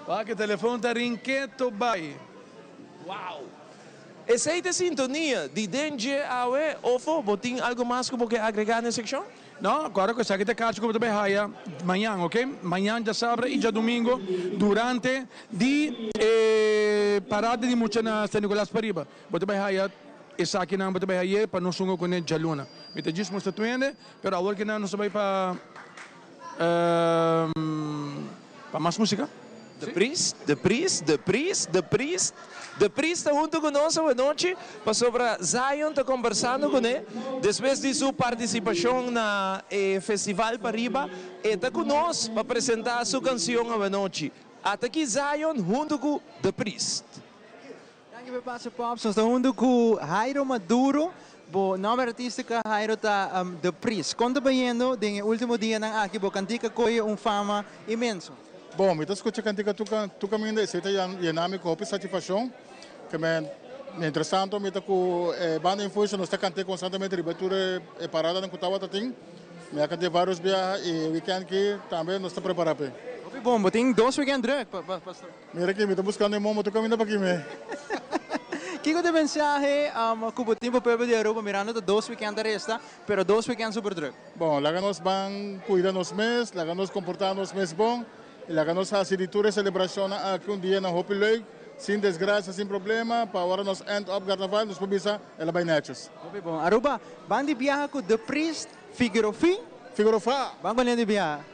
Wak, e telefon ta rin ketu bay. Wow! Esey ta e sintonia di den dje awe. Ofo, bo tin algo mas cu bo ke agrega na e seccion? No, kòrda ku esaki ta e karchi ku bo ta bai haya mañan, oke? Mañan djasabra i djadumingu durante di e parada di mucha na San Nicolas pariba. Bo ta bai haya esakinan, bo ta bai hay'é pa nos hunga kuné djaluna. Mi ta djis mustra tur hende, pero awor ki nan nos ta bai pa pa mas músika. De Priest, De Priest, De Priest, De Priest, De Priest ta hunto cu nos awanochi pasobra Zion ta combersando cune despues di su participacion na e festival pariba e ta cu nos pa presenta su cancion awanochi. Ata aki Zion hunto cu De Priest. Danki pa e pase Pops. Nos ta hunto cu Jairo Maduro. Bo nomber artistico Jairo ta The Priest. Con ta bayendo den e ultimo dianan aki bo cantica coye un fama inmenso? Bon, mi ta scucha cantica tur caminda esey ta yena mi cu hopi satisfaccion. Ke men, mientras tanto mi ta cu e banda Infusion nos ta cant'e constantemente riba tur e paradanan cu tabata tin. Mi a cant'e varios biaha y e weekend aki tambe nos ta prepara p'e. Hopi bon, bo tin dos weekend druk, pastor. Mira aki, mi ta buscando e momo tur caminda pa aki me. Kico ta e mensahe cu bo tin pa pueblo di Aruba mirando ta dos weekend ta resta, pero dos weekend super druk? Bon, laga nos ban cuida nos mes, laga nos comporta nos mes bon y laga nos haci di tur e celebracionnan aki un dia nan hopi leuk, sin desgracia, sin problema, pa ora nos end up Carnaval nos por bisa el a bay netjes. Hopi bon. Aruba, ban di biaha cu The Priest Figuerofi. Figuerofa! Ban con di biaha.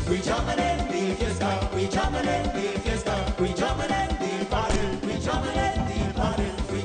We jumping in the fiesta, we jumping in the fiesta, we jumping in the party, we jumping in the party, we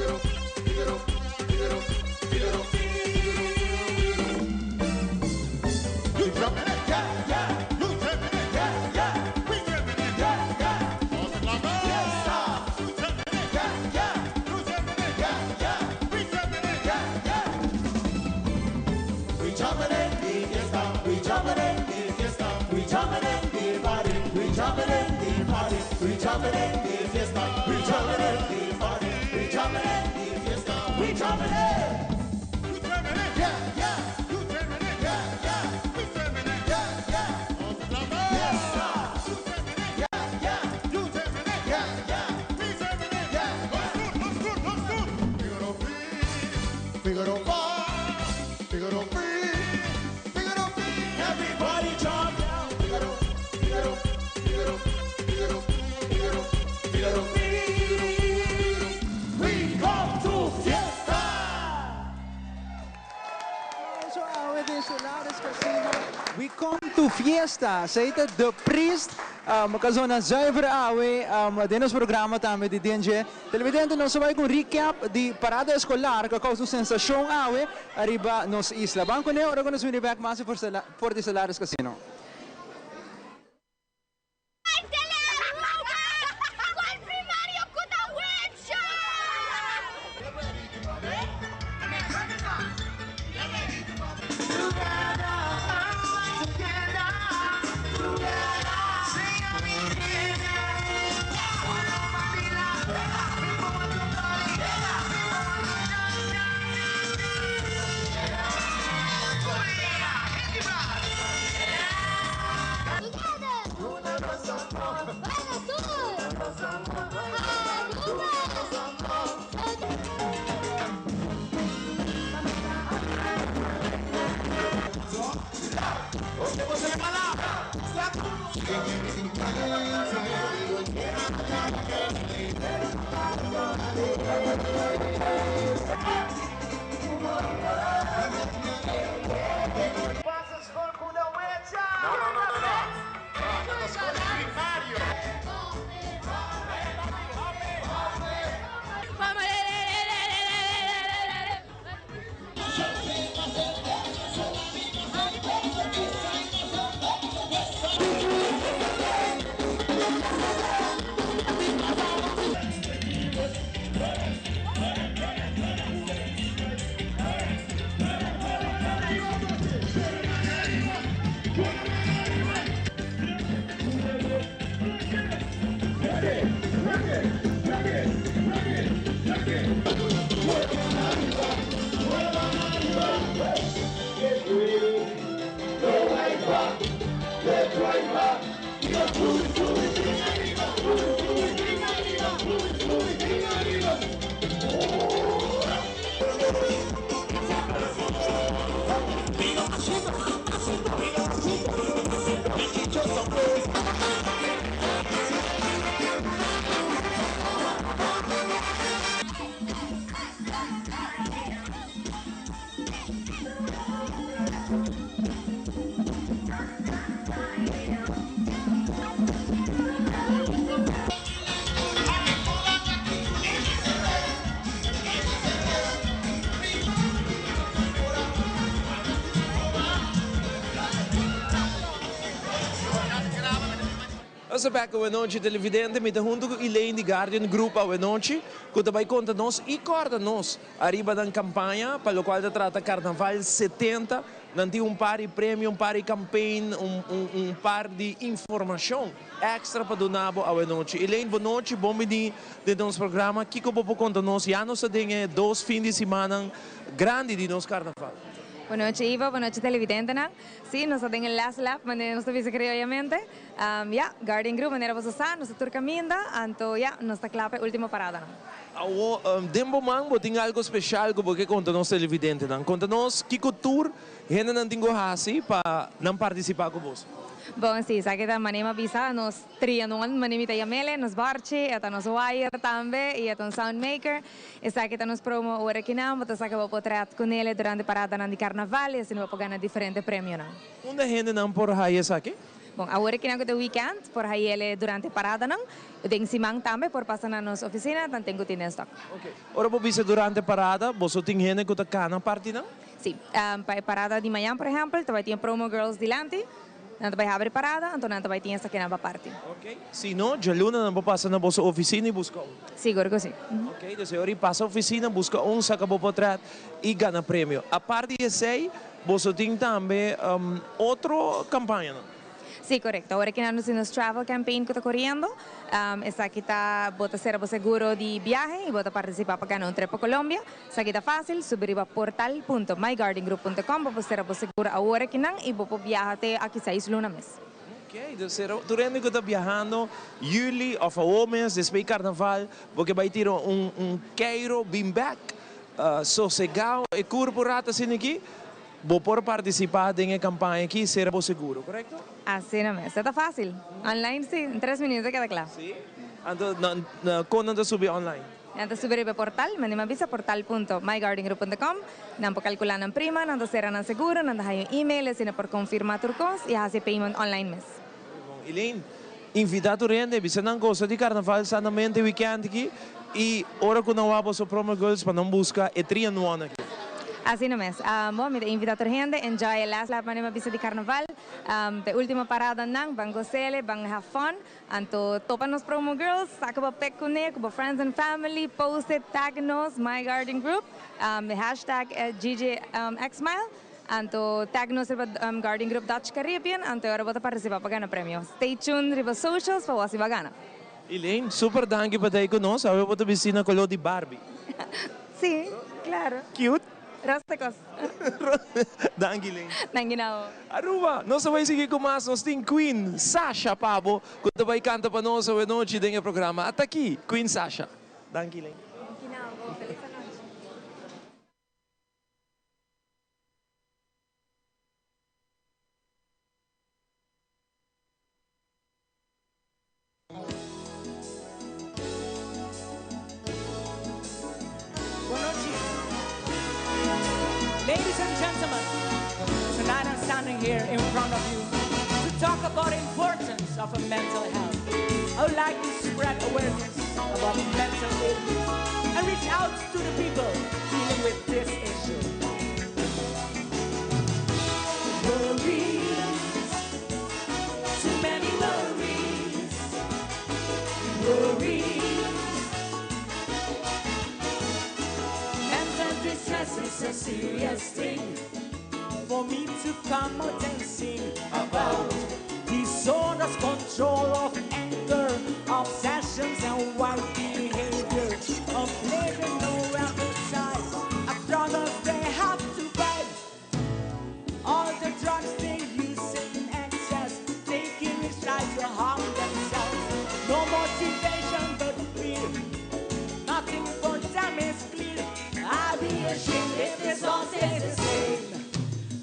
Figaro, Figaro, Figaro, Figaro, You jumping it, yeah, yeah. You jumping it, yeah, yeah. We jumping it, yeah, yeah. Yes, sir. You jumping it, yeah, yeah. You jumping it, yeah, yeah. We jumping it, yeah, yeah. We jumping in the fiesta, we jumping in the fiesta, we jumping in the party, we jumping in the party, we jumping in the fiesta, we jumping in the party, we jumping in the fiesta, we jumping in. You jumping it, yeah, yeah. You jumping it, yeah, yeah. We jumping it, yeah, yeah. Yes, sir. You jumping it, yeah, yeah. You jumping it, yeah, yeah. We jumping it, yeah. Let's go, let's go, let's go. Figaro three, Figaro five, Figaro three, Figaro three. Everybody jump down. Figaro, Figaro, Figaro, Figaro, Figaro, Figaro three. We come to fiesta. So, awe den Stellaris Casino. We come to fiesta. Esey ta The Priest. Cu a zona zuiver awe. Den nos programa tambe di DNG. Televidente, nos ta bay cu un recap di parada escolar cu a causa un sensacion awe ariba nos isla. Ban cu ne, ora cu nos bini back mas for di Stellaris Casino. Cual primario cu ta wencha? No, no, no, no, no. No, scuola primario. Nos ta back awenochi, televidente, mi ta hunto cu Elaine di Guardian Group awenochi, cu ta bay conta nos y corda nos ariba nan campaña pa locual ta trata Carnaval 70. Nan tin un par di premio, un par di campaign, un un un par di informacion extra pa duna bo awenochi. Elaine, bonochi, bon bini den nos programa. Kico bo por conta nos? Ya nos ta den e dos fin di simannan grandi di nos Carnaval. Bonochi Ivo, bonochi televidentenan. Si, nos ta den e last lap, manera nos ta bisa crioyamente. Ya, Guardian Group, manera boso sa, nos ta tur caminda, anto ya, nos ta cla pa e ultimo paradanan. Awo, den bo man bo tin algo special cu bo ke conta nos televidentenan. Conta nos kico tur hendenan tin cu haci pa nan participa cu boso. Bon, si, esaki ta manera mi a bisa, nos trianon, manera mi ta yam'ele, nos barchi, e ta nos wire tambe y e ta un sound maker. Esaki ta nos promo ora kinan, bo ta saca bo potret cu nele durante paradanan di carnaval y asina bo por gana diferente premionan. Unda hendenan por haya esaki? Bon, awor aki nan ku ta weekend, por hayele durante paradanan. Den siman tambe por pasa na nos oficina, dan tin ku tin den stock. Ora bo bisa durante parada, boso tin hende ku ta kana parti nan? Si. Pa e parada di mañan, por ehèmpel, ta bai tin e promo girls dilanti. Nan ta bai habri parada, anto nan ta bai tin esakinan pa parti. Ok. Si no, djaluna nan por pasa na boso oficina y busca un. Sigur ku si. Ok, dus e ora y pasa oficina, busca un, saca bo potret y gana premio. Apart di esey, boso tin tambe otro campañanan. Sí, korekto. Awor aki nan nos tin nos travel campaign ku ta koriendo. Esaki ta bo ta sera bo seguro di biahe i bo ta partisipá pa gana un trip pa Colombia. Esaki ta fásil, subi riba portal punto mygardengroup punto com bo por sera bo seguro awor aki nan i bo por biaha te aki seis luna mes. Ok, dus sera tur hende ku ta biahando yüli òf awor mes despues di karnaval bo ke bai tira un un keiro bin bèk sosegá e kurpo rato asina aki. Bo por partisipá den e kampaña aki sera bo seguro, korekto? Asina mes. E ta fásil. Online sí, en tres minuto keda kla. Sí? Anto kon nan ta subi online? Nan ta subi riba e portal, mende mi a bisa portal punto mygardengroup punto com. Nan por kalkulá nan prima, nan ta sera nan seguro, nan ta haña un email asina por konfirmá tur kos i hasi e payment online mes. Bon, Elaine, invitá tur hende, bisa nan gosa di karnaval sanamente wikènt aki i ora ku nan wak boso promo girls pa nan buska e trianuon aki. Asina mes. Bon, mi ta invitá tur hende, enjoy e last lap manera mi a bisa di karnaval. Ta e último paradanan, ban gos'el, ban have fun. Anto topa nos promo girls, saka bo pic kuné ku bo friends and family, post it, tag nos, My Garden Group, hashtag GGXmile. Anto tag nos riba Guardian Group Dutch Caribbean anto e ora bo ta participa pa gana premio. Stay tuned riba socials pa wak si bo a gana. Elaine, super danki pa ta ei ku nos. Awe bo ta bisti na koló di Barbie. Sí, claro. Cute. Rosa kos. Danki Elaine. Danki na bo. Aruba, nos ta bai sigui ku mas. Nos tin Queen Sasha pa bo ku ta bai kanta pa nos awe nochi den e programa. Ata aki, Queen Sasha. Danki Elaine. Danki na bo. Feliz anochi. Ladies and gentlemen, tonight I'm standing here in front of you to talk about the importance of a mental health. I would like to spread awareness about mental illness and reach out to the people dealing with this issue. Worries, too many worries, worries. Mental distress is a serious thing for me to come out and sing about disorders, control of anger, obsessions and wild behavior, of living no appetite, a struggles they have to fight. All the drugs they use in excess, taking is like to harm themselves. No motivation but fear. Nothing for them is clear. I'd be ashamed if this all stays the same.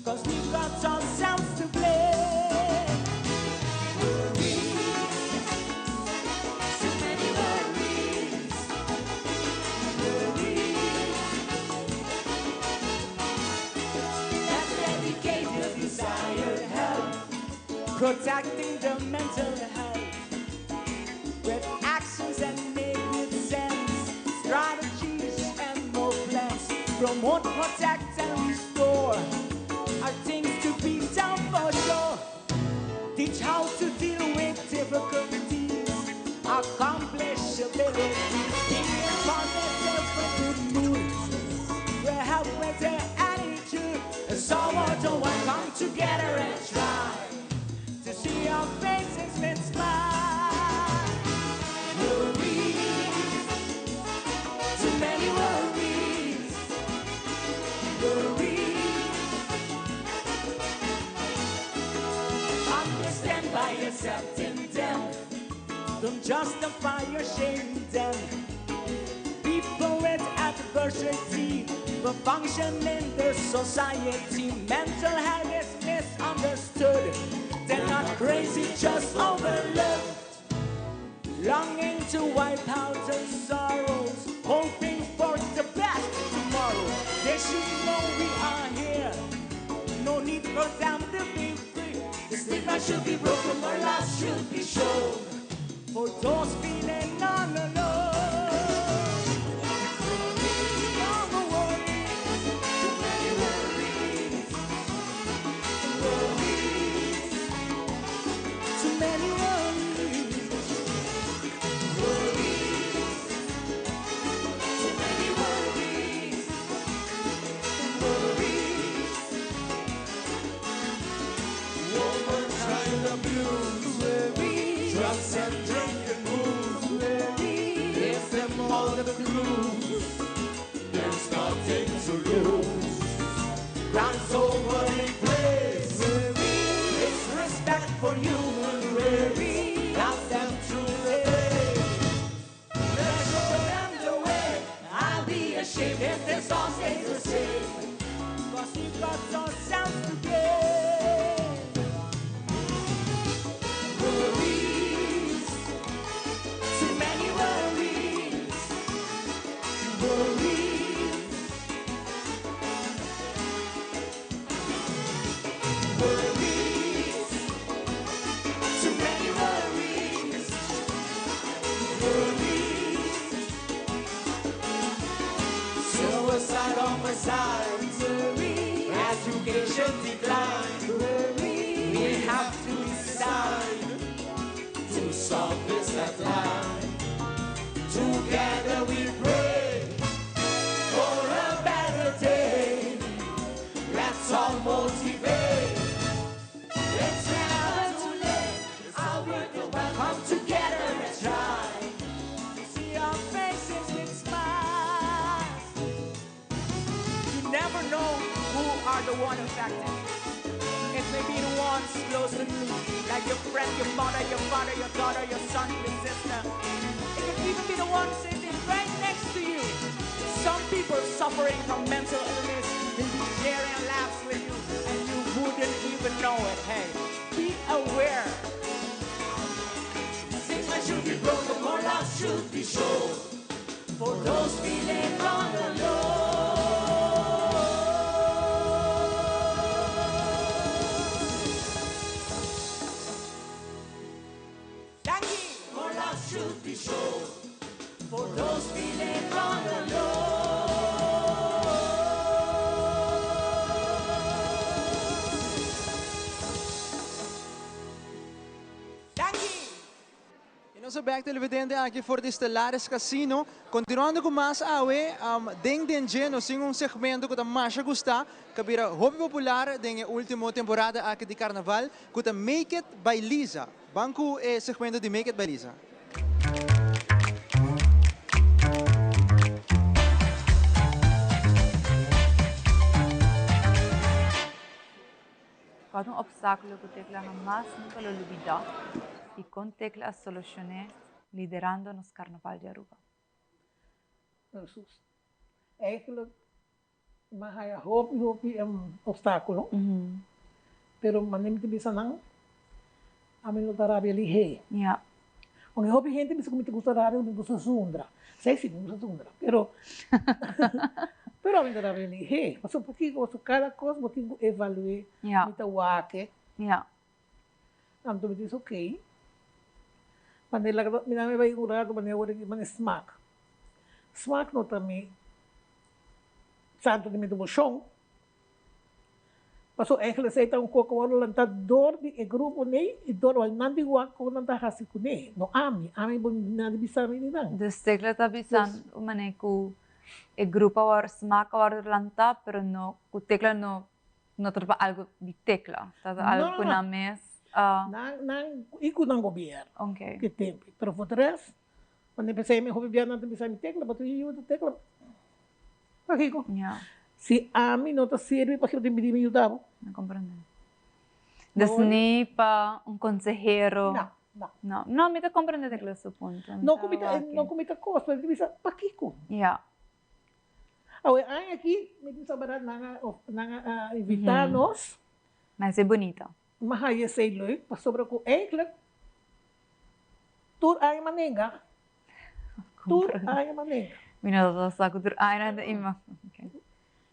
Cause we've got ourselves to blame. Worries, too many worries, worries. Let's dedicate the desired help, protecting the mental health with actions and make good sense, strategies and more plans. Promote, protect, and restore are things to be done for sure. Teach how to deal with difficulties, accomplish abilities, being positive for good mood. Will help with their attitude. So all don't want come together and try to see our faces with smile. Worries, too many worries, worries. Understand by accepting them. Don't justify your shame them. People with adversity but function in the society. Mental health is misunderstood. They're not crazy, just overlooked. Longing to wipe out their sorrows, hoping for the best tomorrow. They should know we are here. No need for them to be free. It's Stigma should be broken, more love should be shown. For those feeling all alone. No more worries, too many worries. Worries, too many worries. Worries, too many worries. Worries. Woman trying to abuse. Worries. Drugs and drinking booze. Worries. Give them all the clues. There's nothing to lose. Dance over the place. It's respect for human race. Love them through the day. Let's show them the way. I'll be ashamed if this all stays the same. 'Cause we've got ourselves to blame. Worries. Too many worries. Worries. Worries. Too many worries. Worries. Suicide homicide. Education decline. We have to decide to solve this at line. Together we pray for a better day. Let's all motivate. It's never too late. Our work will come together and try to see our faces with smiles. You never know who are the one affected. It may be the ones close to you, like your friend, your mother, your father, your daughter, your son, your sister. It could even be the one sitting right next to you. Some people suffering from mental illness will be sharing laughs with you, and you wouldn't even know it. Hey, be aware. Stigma should be broken, more love should be shown. For those feeling all alone. Thank you. More love should be shown. For those feeling all alone. Thank you. Y nos back televidente aki for di Stellaris Casino. Continuando cu mas awe, den Den Dje, nos tin un segmento cu ta masha gusta, cu a bira hopi popular den ultimo temporada aki di Carnaval, cu ta Make It by Lisa. Ban cu e segmento di Make It by Lisa. Cua un obstaculo cu Tecla hamas nunca lo lubida y con Tecla a soluciona liderando nos Carnaval di Aruba? Dus eigenlijk m'a haya hopi hopi obstaculo. Pero manera mi ta bisa nan, ami no ta rabia lihe. Aunke hopi hende bisa cu mi ta gusta rabia, mi gusta zundra. Sei si, mi gusta zundra, pero ami ta rabia lihe. Pasobra pakico? Pasobra cada cos bo tin cu evalue, mi ta wak. Anto mi ta bisa ok. Manera laga mi nan bai un rato manera ora ki mane smaak. Smaak no ta mi santo di mi debocion. Pasobra eigenlijk esei ta un kos ku wòrdu lantá dor di e grupo nei i dor wèl nan di wak kon nan ta hasi kuné, no ami. Ami bo nan di bisa mi di nan. Dus Tecla ta bisa un manera ku e grupo a wòrdu smaak a wòrdu lantá pero no ku Tecla no no ta pa algu di Tecla. Ta algu ku nan mes a. Nan nan i ku nan gobièrnu ki tempu. Pero for de rest wanneer pensei mi hopi bia nan ta bisa mi Tecla bo ta yuda Tecla. Pakiko? Si ami no ta sirbi, pakiko tin pidi mi yuda bo? No comprende. Dus ni pa un consehero. No, no. No, no, mi ta comprende Tecla su punto. No cu mi ta, no cu mi ta cos, pero mi ta bisa, pakiko? Awe, aña aki, mi bisa berdad, nan a, nan a invita nos. Ma esey bunito. Mi a haya esey leuk, pasobra cu eigenlijk tur aña mi a nenga. Tur aña mi a nenga. Mi no ta sa cu tur aña nan ta ima.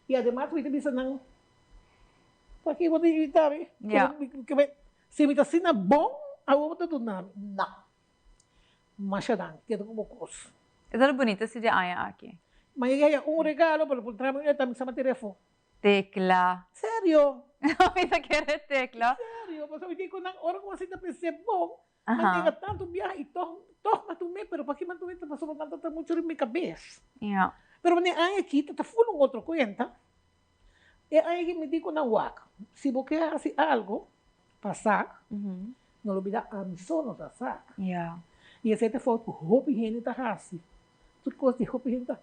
Y ademas mi ta bisa nan, paki bo ta invita mi? Si mi ta asina bon, awor bo ta duna mi. No. Masha danki, keda ku bo kos. E ta lo bunita si di aña aki. Ma yega haya un regalo, pero por traha mi un eta mi sa materia afó. Tecla. Serio? Mi ta kere tecla. Serio, pasobra mi tin ku nan ora ku asina pens'é bon, ma yega tantu biaha i tog tog m'a tum'é, pero paki m'a tum'é ta pasobra nan ta ta muchu riba mi kabes. Ja. Pero manera aña aki ta ta ful un otro kuenta. E aña aki mi di ku nan wak, si bo ke hasi algu pa sak, no lo bida ami so no ta sak. Ja. I esei ta fout ku hopi hende ta hasi. Tur kos di hopi hende ta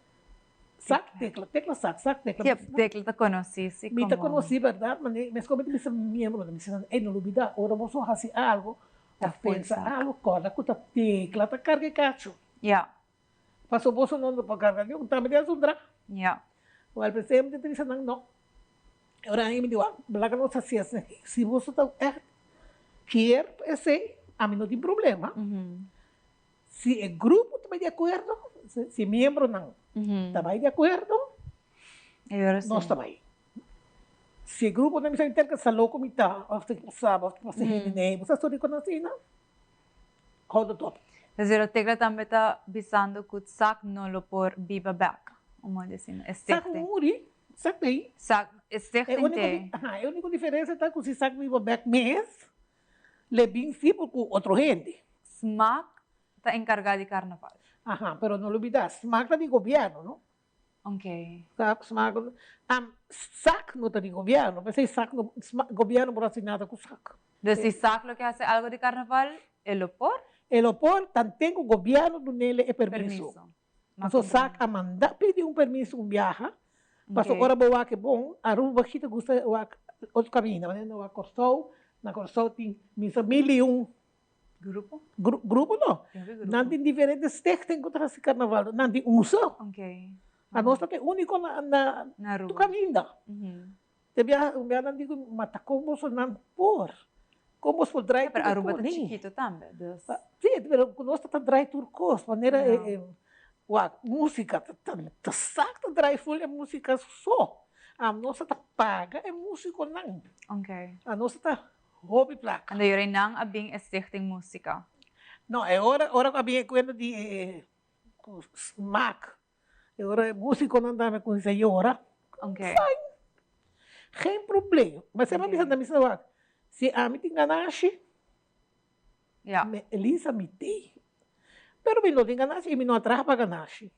sak tecla, tecla sak, sak tecla. Sí, tecla ta conocí sí Mi ta conocí berdad, ma mes como mi ta bisa mi miembronan, mi bisa nan, ey no lo bida ora boso haci algo of pensa algo, corda cu ta tecla ta carga e cacho. Ja. Paso boso no por carga niun, tambe den zundra. Ja. Wel pensé mi ta bisa nan no. E ora mi di wak, laga nos haci esaki. Si boso ta echt kier esey, ami no tin problema. Si e grupo ta bai di akuerdo, si e miembronan ta bai di akuerdo, nos ta bai. Si e grupo nan bisa inter ke sa loko mi ta, òf ta pasa bo, òf ta pasa hende nei, bo sa storia ku nan asina, hou dat op. Dus e Tecla tambe ta bisando ku Sak no lo por biba bek, un modo di asina, e Sak stichting. muri, Sak t'ei. Sak, e stichting t'ei. E úniko diferensia ta ku si Sak biba bek mes, Le bin si por cu otro hende. Smaak ta encarga di carnaval. Aha, pero no lubida, Smaak ta di gobierno, no? Ok. Smaak, am, Sac no ta di gobierno, p'esey Sac no, Smaak, gobierno por haci nada cu Sac. Dus si Sac lo ke haci algo di carnaval, e lo por? E lo por, tanten cu gobierno dunele e permiso. Permiso. Paso Sac a manda pidi un permiso un biaha, paso ora bo wak e bon, Aruba kita gusta wak otro caminda, manera nan wak Corsou, na Corsou tin misa mil y un Grupo? Grupo no, nan tin diferente stichting cu ta haci carnaval, nan tin un so. Anos ta e unico na tur caminda. Te biaha un biaha nan di ku ma ta kon boso nan por? Kon bos por drai tur e Pero Aruba ta kos? chikito tambe, dus. Sí, pero ku nos ta ta drai tur kos, manera e wak músika ta ta ta sak ta drai ful e músika so. Nos ta ta paga e músikonan. Oké. Anos ta ta hopi plaka. Anda yora nan a bin e stichting músika? No, e ora ora ku a bin e kuenta di e ku smak E ora e músikonan tambe kuminsá yora. Oké. Fijn. Geen probleem. Ma semper mi bisa mi sa wak, si ami tin ganashi, Ja. me Elisa mi tei. Pero mi no tin ganashi i mi no a traha pa ganashi.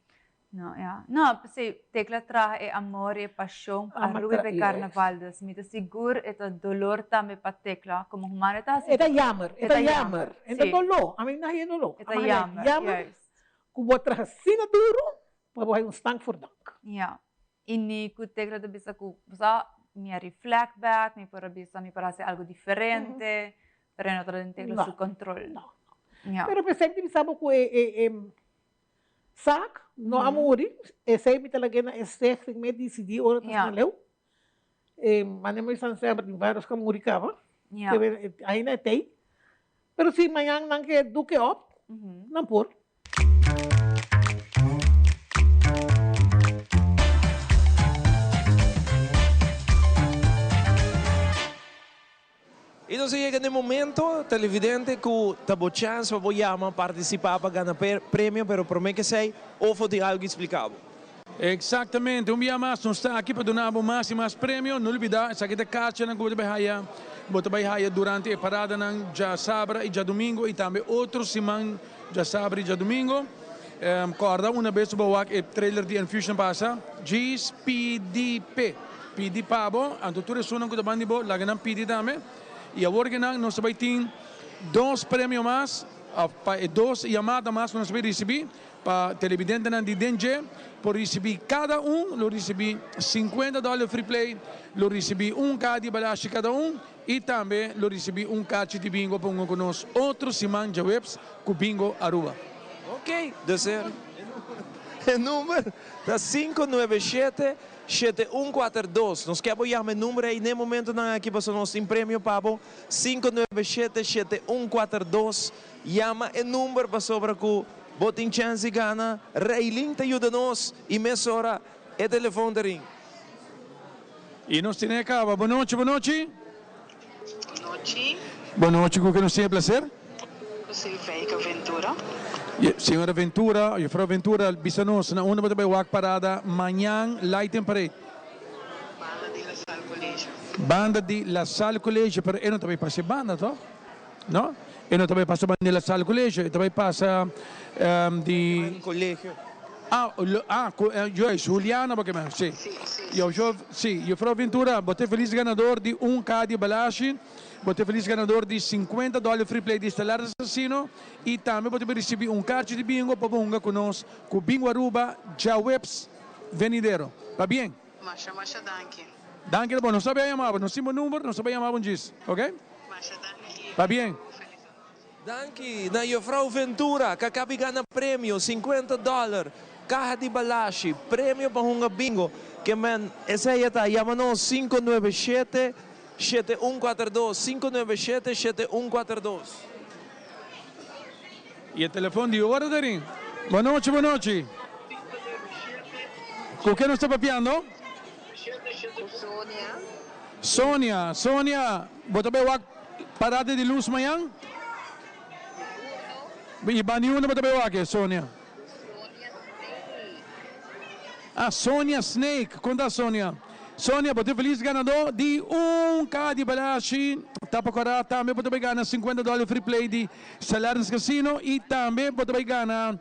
No, ja. No, p'esei Tecla traha e amor i e pashon pa Ama Aruba i tra pa e yes. karnaval. Dus mi ta sigur e ta dolor tambe pa Tecla. Komo humano e ta hasi E ta dolor. jammer, e E ta ta jammer. jammer, E ta sí. doló. Ami no haya doló. E ta Ami haya jammer, jammer. juist. Ku bo a traha asina duru pa bo haya un stank for dank. Ja. I ni ku Tecla ta bisa ku bo sa mi a reflect back, mi por a bisa mi por hasi algu diferente, pero e no ta den Tecla su control. No. Ja. Pero p'esei mi ta bisa bo ku e e sak no a muri, esei mi ta lag'é na e stichting mi a disidí ora ta asina leu. E manera mi bisa semper tin varios ku a muri kaba, ainda e t'ei. Pero si mañan nan ke duke op, nan por. Y nos a yega na e momento, televidente, cu ta bo chance pa bo yama, participa pa gana premio, pero prome cu esey, Ofo tin algo explica bo. Exactamente, un bia mas nos ta aki pa duna bo mas y mas premio, no olbida esaki ta kachanan cu bo ta bay haya, bo ta bay haya durante e paradanan djasabra y djadomingo y tambe otro siman djasabra y djadomingo. Corda una bes bo wak e trailer di Enfusion pasa, djis pidi p'e, pidi pa bo, anto tur esunnan cu ta bandi bo laga nan pidi tambe y awor ke nan nos ta bay tin dos premio mas of pa e dos yamada mas cu nos ta bay ricibi. Pa televidentenan di den dje por ricibi cada un lo ricibi 50 dollar free play, lo ricibi un caha di balashi cada un y tambe lo ricibi un cachi di bingo pa hunga cu nos otro siman djaweps cu Bingo Aruba. Ok, dus e number ta 597 7142. Nos ke bo yama e number ei n'e momentonan aki pasobra nos tin premio pa bo. 597 7142. Yama e number pasobra ku bo tin chèns di gana. Raylin ta yuda nos i mesora e telefon ta ring. I nos tene a kaba. Bonochi, bonochi. Bonochi. Bon nochi, ku ken nos tin e plaser? Ku Silveika Ventura. Señora Ventura, Juffrouw Ventura, bisa nos na unda bo ta bai wak parada mañan Light and Parade? Banda di La Salle College. Banda di La Salle College, pero e no ta bai pasa e banda toch? No? E no ta bai pasa banda di La Salle College, e ta bai pasa di. Colegio. Ah, ah, juist, Juliana bo ke men, si. Juffrouw, si, Juffrouw Ventura, bo ta e feliz ganador di un kaha di balashi. Bo ta e felis ganador di 50 dòler free play di Stellaris Casino y tambe bo ta por ricibi un carchi di bingo pa bo hunga cu nos cu Bingo Aruba djaweps venidero. Pabien! Masha masha danki. Danki na bo. Nos ta bay yama bo. Nos tin bo number, nos ta bay yama bo un djis. Ok? Masha danki. Pabien! Danki na Juffrouw Ventura ka kabi gana premio 50 dòler, kaha di balashi, premio pa hunga bingo. Ke men esei a ta yama nos 597 7142, 597 7142. Y e telefon di ora ta rin. Bon nochi, bon nochi. Cu ken nos ta papiando? Cu Sonia. Sonia, Sonia, bo ta bay wak parada di luz mañan? Y bandi unda bo ta bay wak e, Sonia? Sonia Snake. Ah, Sonia Snake. Con ta Sonia? Sonia, bo ta feliz ganador di un caha di balashi. Ta pa cora tambe bo ta bay gana 50 dollar free play di Salarnes Casino y tambe bo ta bay gana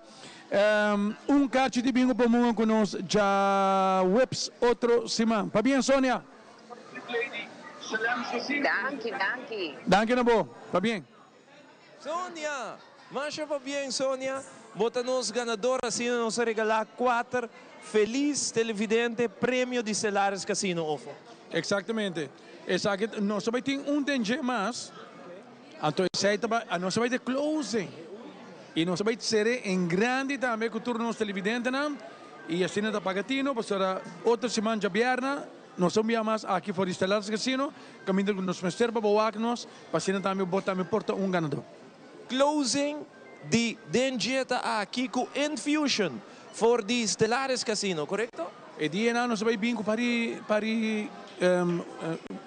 un cachi di bingo pa munga cu nos djaweps otro siman. Pabien Sonia! Danki, danki. Danki na bo. Pabien. Sonia! Masha pabien Sonia, bo ta nos ganador asina nos a regala cuater feliz televidente premio di Stellaris Casino Ofo. Exactamente. Esaki nos ta bay tin un den dje mas. Anto esey ta bay, nos ta bay den closing. Y nos ta bay cere en grandi tambe cu tur nos televidentenan. Y asina ta paga tino pasobra otro siman djabièrnè nos ta un bia mas aki for di Stellaris Casino caminda cu nos mester pa bo wak nos pa asina tambe bo tambe por ta un ganador. Closing di den dje ta aki cu Infusion for di Stellaris Casino, corecto? E dianan nos ta bay bin cu pari pari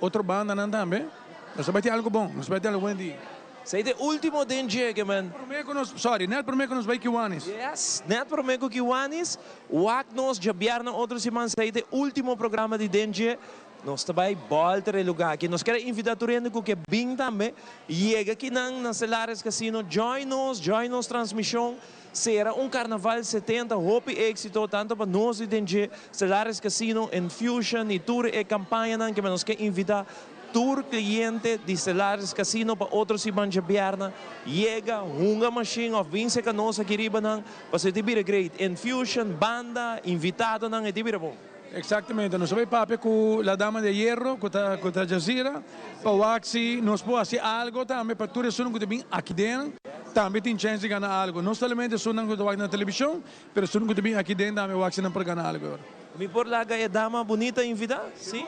otro bandanan tambe. Nos ta bay tin algo bon, nos ta bay tin algo buen dia. Esey ta e ultimo den dje ke men. Prome cu nos, sorry, net prome cu nos bay Kiwanis. Yes, net prome cu Kiwanis. Wak nos djabièrnè otro siman, esey ta e ultimo programa di den dje. Nos ta bay bolter e lugar aki. Nos kier a invita tur hende cu ke bin tambe, yega kinan na Celares Casino, join nos, join nos transmision. Sera un Carnaval 70 hopi exito tanto pa nos di den dje Celares Casino, Infusion y tur e campañanan ke nos ke invita tur cliente di Celares Casino pa otro siman djabièrnè yega hunga machine of bin seca nos aki riba nan pasobra e ta bira great. Infusion, banda, invitadonan e ta bira bon. Exactamente, nos a bay papia cu la dama de hierro cu ta cu ta Jazira pa wak si nos por haci algo tambe pa tur esunnan cu ta bin aki den tambe tin chance di gana algo. No solamente esunnan cu ta wak na television, pero esunnan cu ta bin aki den tambe wak si nan por gana algo ahora. Mi por laga e dama bunita invita? Si?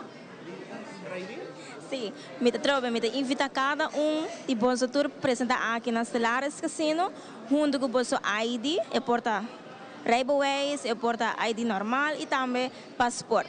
Si, mi ta trobe, mi ta invita cada un di boso tur presenta aki na Stellaris Casino hunto cu boso ID, e por ta. Rijbewijs, e por ta ID normal y tambe paspoort.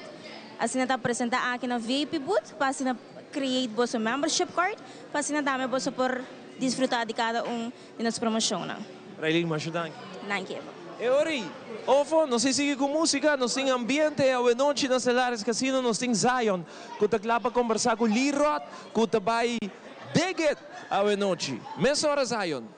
Asina ta presenta aki na VIP booth pa asina create boso membership card pa asina tambe boso por disfruta di cada un di nos promocionnan. Raylene, masha danki. Danki Eva. E ora ei, Ofo, nos tin sigui cu musica, nos tin ambiente awenochi na Celares Casino, nos tin Zion cu ta cla pa combersa cu Lee Rod cu ta bay dig it awenochi. Mesora Zion.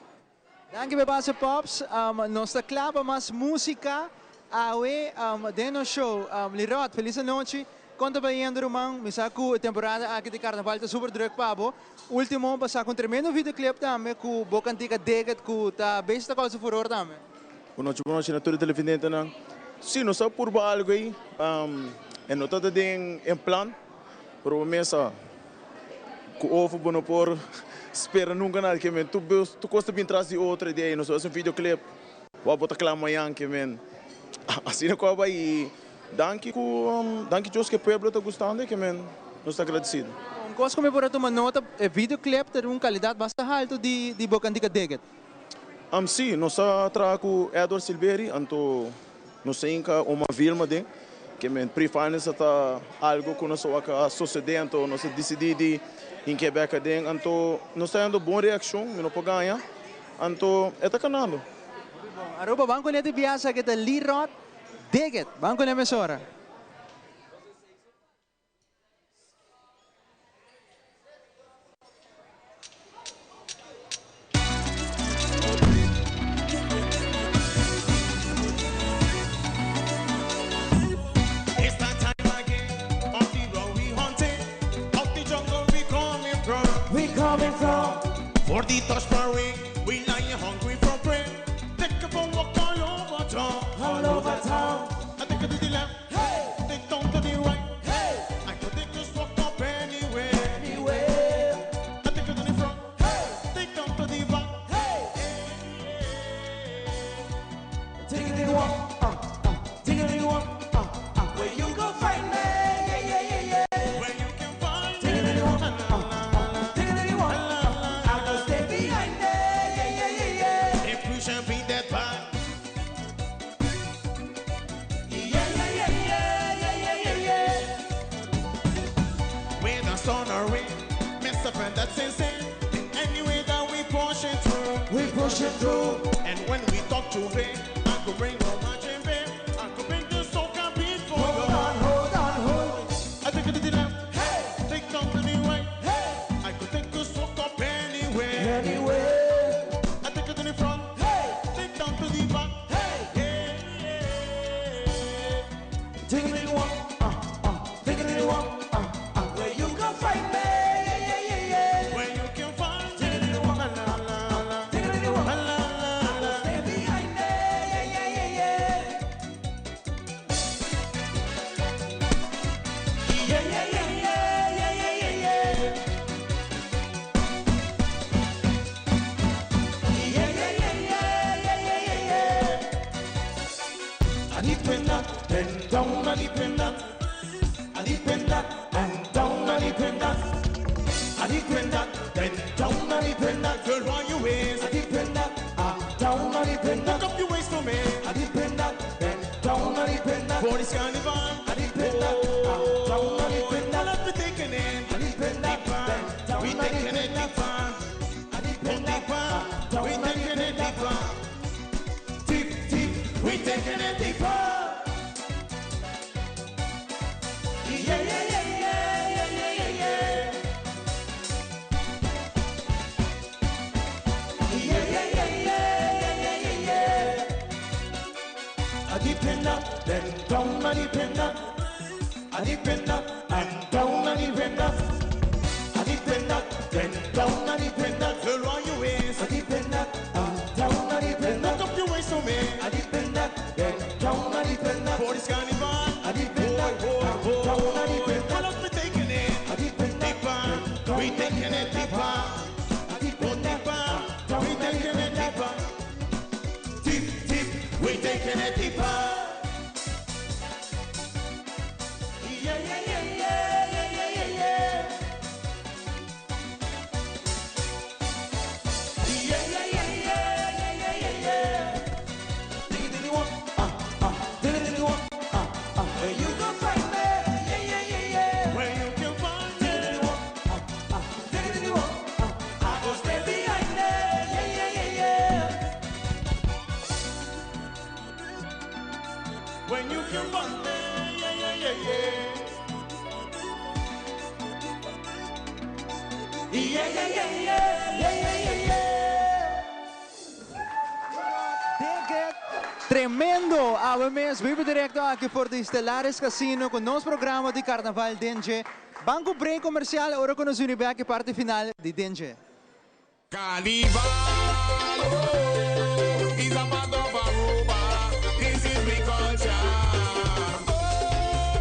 Danki pa e base Pops. Nos ta kla pa mas musica awe den nos show. Lirot, felis anochi. Kon ta bayendo ruman? Mi sa ku e temporada aki di carnaval ta super druk pa bo. Ultimo bo sa ku un tremendo videoclip tambe ku bo kantika Dig It ku ta bezig ta kousa furor tambe. Bon nochi, bon nochi na tur e televidentenan. Si, nos ta purba algu ei. E no ta ta den e plan, pero bo mes sa. Ku ofo bo no por spera nunka nada ke men tur tur kos ta bin tras di otro i di ei nos a hasi un videoclip wou bo ta kla mañan ke men asina ku a bai i danki ku danki Dios ku e pueblo ta gustando e ke men nos ta agradesido. Un kos ku mi por a tuma nota e videoclip ta di un kalidat basta haltu di di bo kantika Dig It. Si, nos a traha ku Edward Silveri anto nos a hinka Oma Vilma den. Ke men pre-finals ta algo ku nos a wak a sosodé anto nos a disidí di hink'é bèk aden anto nos ta hendo bon reakshon mi no por gaña anto e ta kanando. Hopi bon. Aruba ban kuné di biaha ke ta Lee Rod Dig It. Ban kuné mesora. It's that time again. Off the road we hunting. Out the jungle we coming from. We coming from. For the touch parade, we lying hungry for prey. Take a walk all over town. All over town. I take it to the left. Hey. Take down to the right. Hey. I could take this walk up anywhere. Anywhere. I take it to the front. Hey. Take down to the back. Hey. Take it in one, take it in one, Where you go find me? Yeah, yeah, yeah, yeah. Where you can find Take it in one, take it in one, I go stay behind me. Yeah, yeah, yeah, yeah. If you shall be that bad. Yeah, yeah, yeah, yeah, yeah, yeah, yeah, yeah. With a sun or rain, mess up and that's insane. Anyway that we push it through. We push it through. And when we talk to them, I could bring all my djembe. I could bring the soca beat for Hold you. on, hold on, hold on. I take it to the left, Hey, take down to the right. hey. I could take the soca up anywhere. Anywhere. I take it to the front, Hey, take down to the back. hey. Yeah, yeah. Take it in one, take it in one, Where you go find me? Yeah, yeah, yeah, yeah. Where you can find Take it in one, La, la, la, la. take it in one. La, la, la, la. Stay behind me. Yeah, yeah, yeah, yeah. Yeah, yeah, yeah, yeah, yeah, yeah, yeah, yeah. Yeah, yeah, yeah, yeah, yeah, yeah, yeah, yeah. I depend that, then down, I depend that. I depend that, and down, I depend that. I depend that, then down, I depend that. Girl, why you waist? I depend that, down, I depend that. Look up your waist for me. I depend that, then down, I depend that. For this carnival. I depend that, down, I depend that. Well, we taking it. I depend that, Deeper. then down, We I taking it depend that. deeper. I Oh, depend that, deeper. down, We I taking it depend that. deeper. Deep, deep. We taking it deeper. Yeah, yeah, yeah, yeah, yeah, yeah, yeah, yeah. Yeah, yeah, yeah, yeah, yeah, yeah, yeah, yeah. I depend that, then down, I depend that. I depend that, and down, I depend that. I depend that, then down, I depend that. Girl, why you waist? I depend that, down, I depend that. Look up your waist for me. I depend that, then down, I depend that. For this carnival. I depend that, Oh, oh, down, I oh. depend that. Well, we taking it I depend that, deeper. down, We I taking it depend that. deeper. I Oh, depend that, deeper. down, We I taking it depend that. deeper. Deep, deep. We taking it deeper. Yeah, yeah, yeah, yeah, yeah, yeah, yeah, yeah. Yeah, yeah, yeah, yeah, yeah, yeah, yeah, yeah. Diggy, diggy, one, diggy, diggy, one, Where you go find me? Yeah, yeah, yeah, yeah. Where you can find Diggy, diggy, one, diggy, diggy, one, I go stay behind me. Yeah, yeah, yeah, yeah. When you can find me, yeah, yeah, yeah, yeah. Yeah, yeah, yeah, yeah, yeah, yeah, yeah, yeah. Dig It. Tremendo! Awe mes, bibo directo aki for di Stellaris Casino cu nos programa di Carnaval Den Dje. Ban cu break comercial, ora cu nos uni back parti final di Den Dje. Carnival, oh, is a part of Aruba. This is we culture. Oh,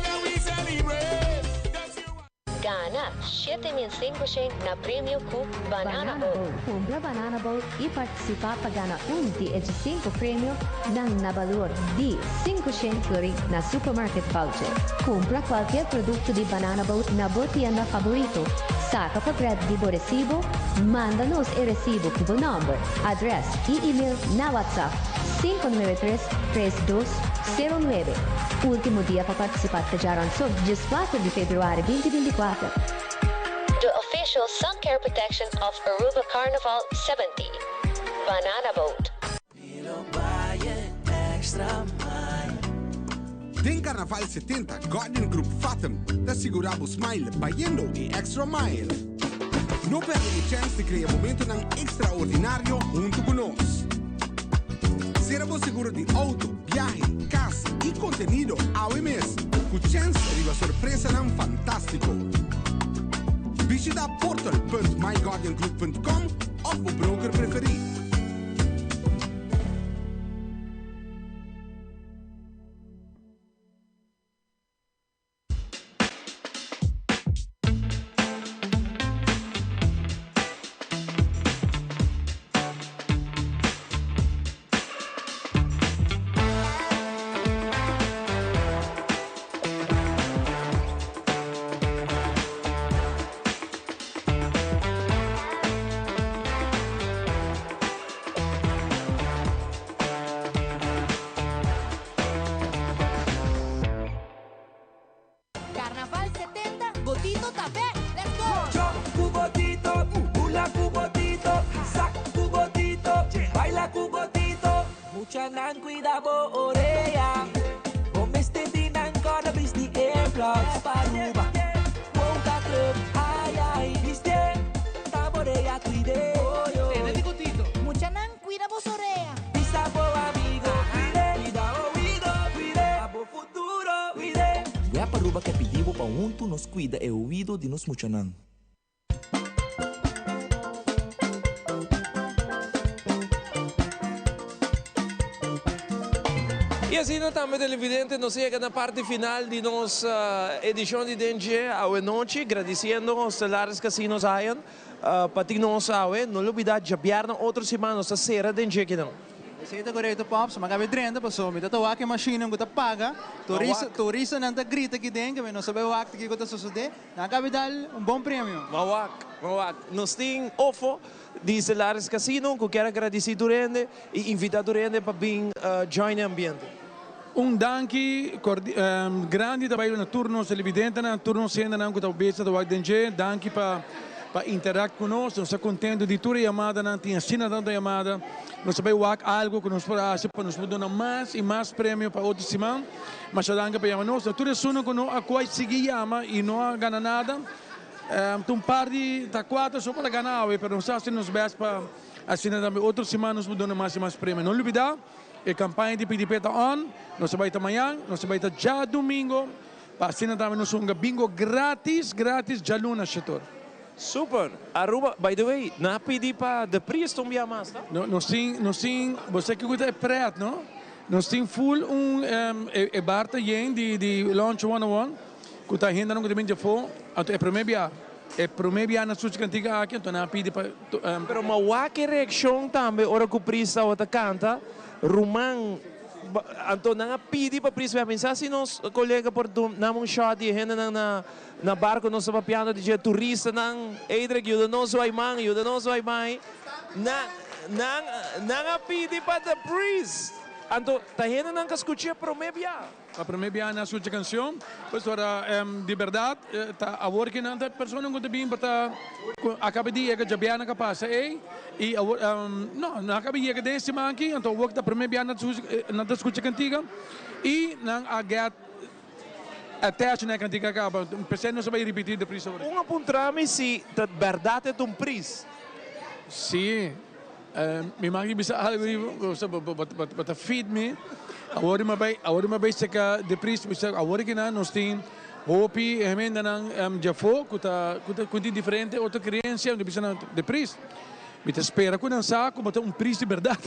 let we celebrate. That's you. Gana 7.500 na premio cu Banana Boat. Cumpra Banana Boat y participa pa gana un di e 5 premio nan na balor di 500 florin na supermarket voucher. Cumpra cualkier producto di Banana Boat na bo tienda favorito. Saca portret di bo recibo, manda nos e recibo cu bo nomber, address y email na WhatsApp 593 32. 09. Ultimo dia pa participa ta diaranson, 14 di februari 2024. The official sun care protection of Aruba Carnival 70. Banana Boat. Den Carnaval 70 Guardian Group Fathom ta sigura bo smile bayendo e extra mile. No perde e chance di crea momentonan extraordinario hunto cu nos. Cera bo seguro di auto, biahe, cas y contenido awe mes cu chance riba sorpresanan fantastico. Bishita portal.myguardiangroup.com of bo broker preferi. Carnaval 70, Botito ta back! Let's go! Jump cu Botito, bula cu Botito, sak cu Botito, baila cu Botito. Muchanan cuida bo orea, bo mester di nan corda bisti earplugs pa Aruba. Boca Club, ay ay, bisti, ta borea cuide. Tene di Botito. Muchanan cuida bo orea. Bisa bo amigo, cuide, cuida oido, cuide, pa bo futuro, cuide. Web Aruba ke pidi bo pa hunto nos cuida e oido di nos muchanan. Y asina tambe televidente nos a yega na parti final di nos edicion di Den Dje awe nochi gradiciendo Stellaris Casino Zion pa tin nos awe. No lubida djabièrnè otro siman nos ta sera Den Dje kinan. Esei ta korekto Pops, mi a kabe drenta pasobra mi ta ta wak e mashinnan ku ta paga, turista turistanan ta grita aki den, mi no sa bai wak kiko ta sosodé, nan a kabe dal un bon premio. Ma wak, ma wak. Nos tin ofo di Stellaris Casino ku kier a gradisí tur hende i invitá tur hende pa bin join e ambiente. Un danki grandi ta bai na tur nos televidentenan, tur nos hendenan ku ta besta ta wak den dje. Danki pa pa interact ku nos. Nos ta kontentu di tur e yamadanan. Tin asina tantu yamada. Nos ta bai wak algu ku nos por hasi pa nos por duna mas i mas premio pa otro siman. Masha danki pa yama nos. Na tur esunnan ku no a kuai sigui yama i no a gana nada. Ta un par di, ta kuater so por a gana awe, pero nos ta hasi nos best pa asina tambe otro siman nos por duna mas i mas premio. No lubida. E campaña di PDP ta on, nos ta bay ta mañan, nos ta bay ta djadomingo, pa asina tambe nos hunga bingo gratis, gratis djaluna shetor. Super! Aruba, by the way, nan a pidi pa The Priest un bia mas, ta? No, nos tin, nos tin, bo sa kico ta e pret, no? Nos tin full un, e bar ta yen di, di Lunch 101, cu ta hendenan cu ta bin djafo, anto e prome bia, e prome bia na suchi cantica aki, anto nan a pidi pa. Pero ma wak e reaccion tambe ora cu Pris tabata canta, Ruman, anto nan a pidi pa Pris bia pensa si nos colega por duna un shot di e hendenan na na barco nos ta papiando di dje turistanan, Eidrek yuda nos wai man, yuda nos wai mai, nan nan nan a pidi pa The Priest, anto ta hendenan ka scuch'e prome bia. Pa prome biaha nan a scucha cancion, pues ora di berdad ta awor ki nan ta personanan cu ta bin pa ta cu a caba di yega djabiaha nan ka pasa ey y awor no nan a caba di yega den e siman aki anto awor ki ta prome biaha nan ta scucha cantiga y nan a get attached na e cantiga caba pesey nos a bay ripiti de pris awor. Un a puntra mi si ta berdad e ta un pris. Si. Mi mag di bisa algo di bo ta feed mi. Awor di mi bai, awor di mi bai seka de priest bisa awor ki nan nos tin hopi gementenan djafó ku ta ku ta ku tin diferente otro kreensia mi ta bisa nan de priest mi ta spera ku nan sa ku bo ta un priest di bèrdat.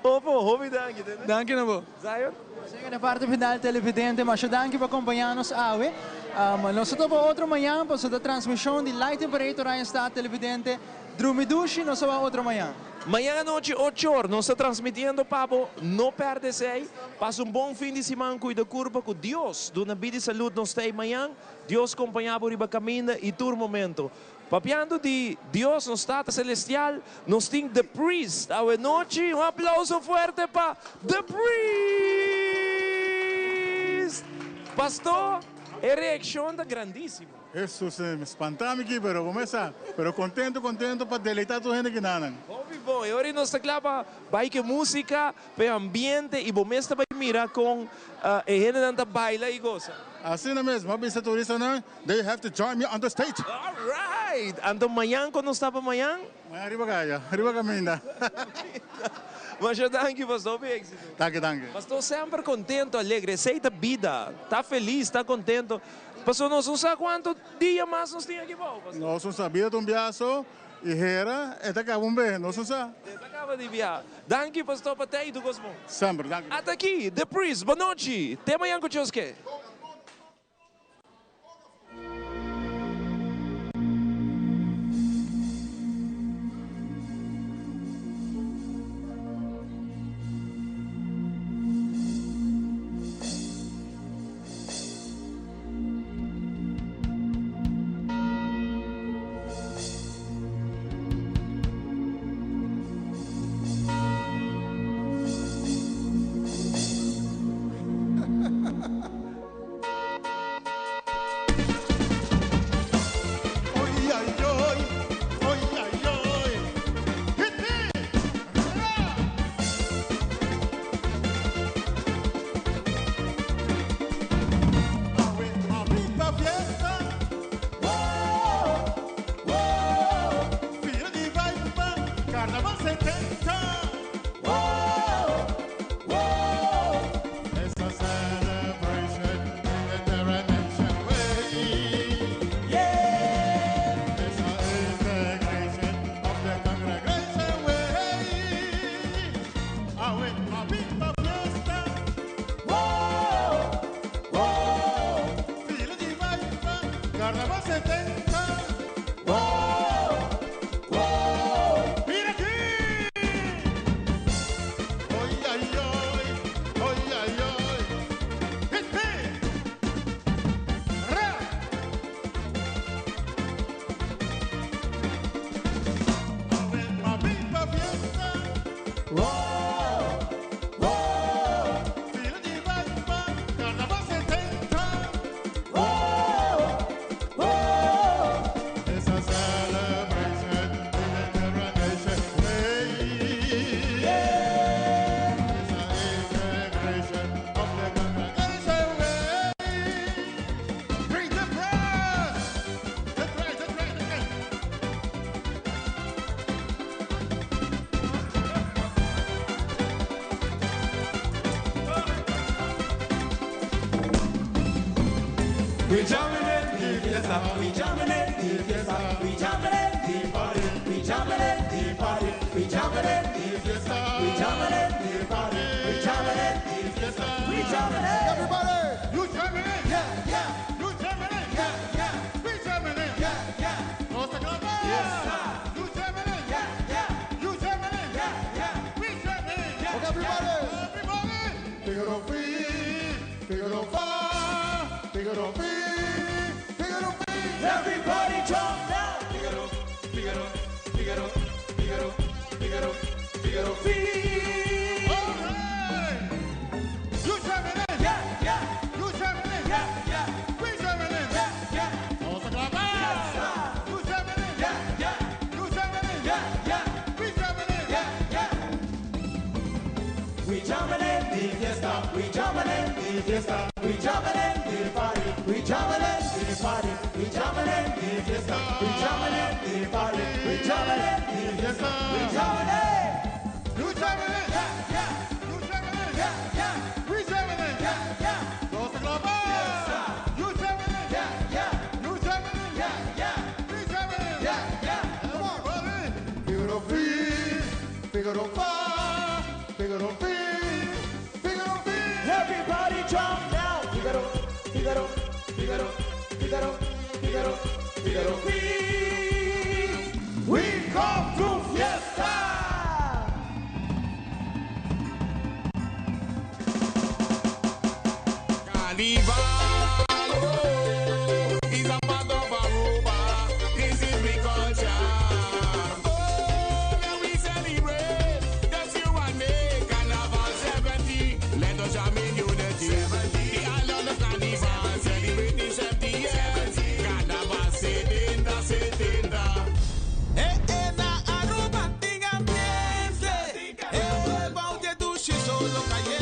Opo, hopi danki tende. Danki na bo. Zion. Nos yega na parti final televidente, masha danki pa kompañá nos awe. Nos ta topa otro mañan pasobra ta transmishon di Light and Parade Oranjestad televidente. Drumi dushi, nos ta wak otro mañan. Mañan anochi ocho or nos ta transmitiendo pa bo, no perde esey. Pasa un bon fin di siman, cuida curpa cu Dios duna bida y salud nos ta ey mañan. Dios compaña bo riba caminda y tur momento. Papiando di Dios nos Tata Celestial, nos tin The Priest awe nochi. Un aplauso fuerte pa The Priest! Pastor, e reaccion ta grandisimo. Hesus, mi spanta mi aki, pero bo mes sa. Pero contento, contento pa deleita tur hende kinanan. Hopi bon. E ora nos ta cla pa bay cu e musica, pa e ambiente y bo mes ta bay mira con e hendenan ta baila y goza. Asina mes, mi a bisa turistanan, they have to join me on the stage. Alright! Anto mañan con nos ta pa mañan? Mañan riba caya, riba caminda. Masha danki pastor, hopi exito. Danki, danki. Pastor semper contento, alegre, esey ta bida, ta feliz, ta contento. Pasobra nos no sa cuanto dia mas nos tin aki bou, pastor. Nos no sa, bida ta un biaso y hera e ta caba un be, nos no sa. E ta caba di bia. Danki pastor pa tey tu cos bon. Semper, danki. Ata aki, The Priest, bonochi, te mañan cu Choske. We jamming in the fiesta, we jamming in the fiesta, we jamming in the party, we jamming in the party, we jamming in the fiesta, we jamming in the party, we jamming in the fiesta, we jamming in. Everybody, you jamming in? Yeah, yeah. You jamming in? Yeah, yeah. We jamming in? Yeah, yeah. Nos ta cla pa. Yes, sir. You jamming in? Yeah, yeah. You jamming in? Yeah, yeah. We jamming in? Yeah, Okay, everybody. Everybody. Figaro fi, Figaro fa, Figaro fi, Figaro fi. Everybody jump now. Figaro, Figaro, Figaro, Figaro, Figaro, Figaro, fi. All right. You jamming in? Yeah, yeah. You jamming in? Yeah, yeah. We jamming in? Yeah, yeah. Nos ta cla pa. Yes, sir. You jamming in? Yeah, yeah. You jamming in? Yeah, yeah. We jamming in? Yeah, yeah. We jamming in the fiesta, we jamming in the fiesta, we jamming in the party, we jamming in the party, we jamming in the fiesta, we jamming in the party, we jamming in the fiesta, we jamming in. You jamming in? Yeah, yeah. You jamming in? Yeah, yeah. We jamming in? Yeah, yeah. Nos ta cla pa. Yes, sir. You jamming in? Yeah, yeah. You jamming in? Yeah, yeah. We jamming in? Yeah, yeah. Come on, buddy. Figaro fi, Figaro fa, Figaro fi, Figaro fi. Everybody jump now. Figaro, Figaro, Figaro, Figaro, Figaro, Figaro, fi. We come to fiesta. Carnival, oh, is a part of Aruba. This is because Todo cayendo.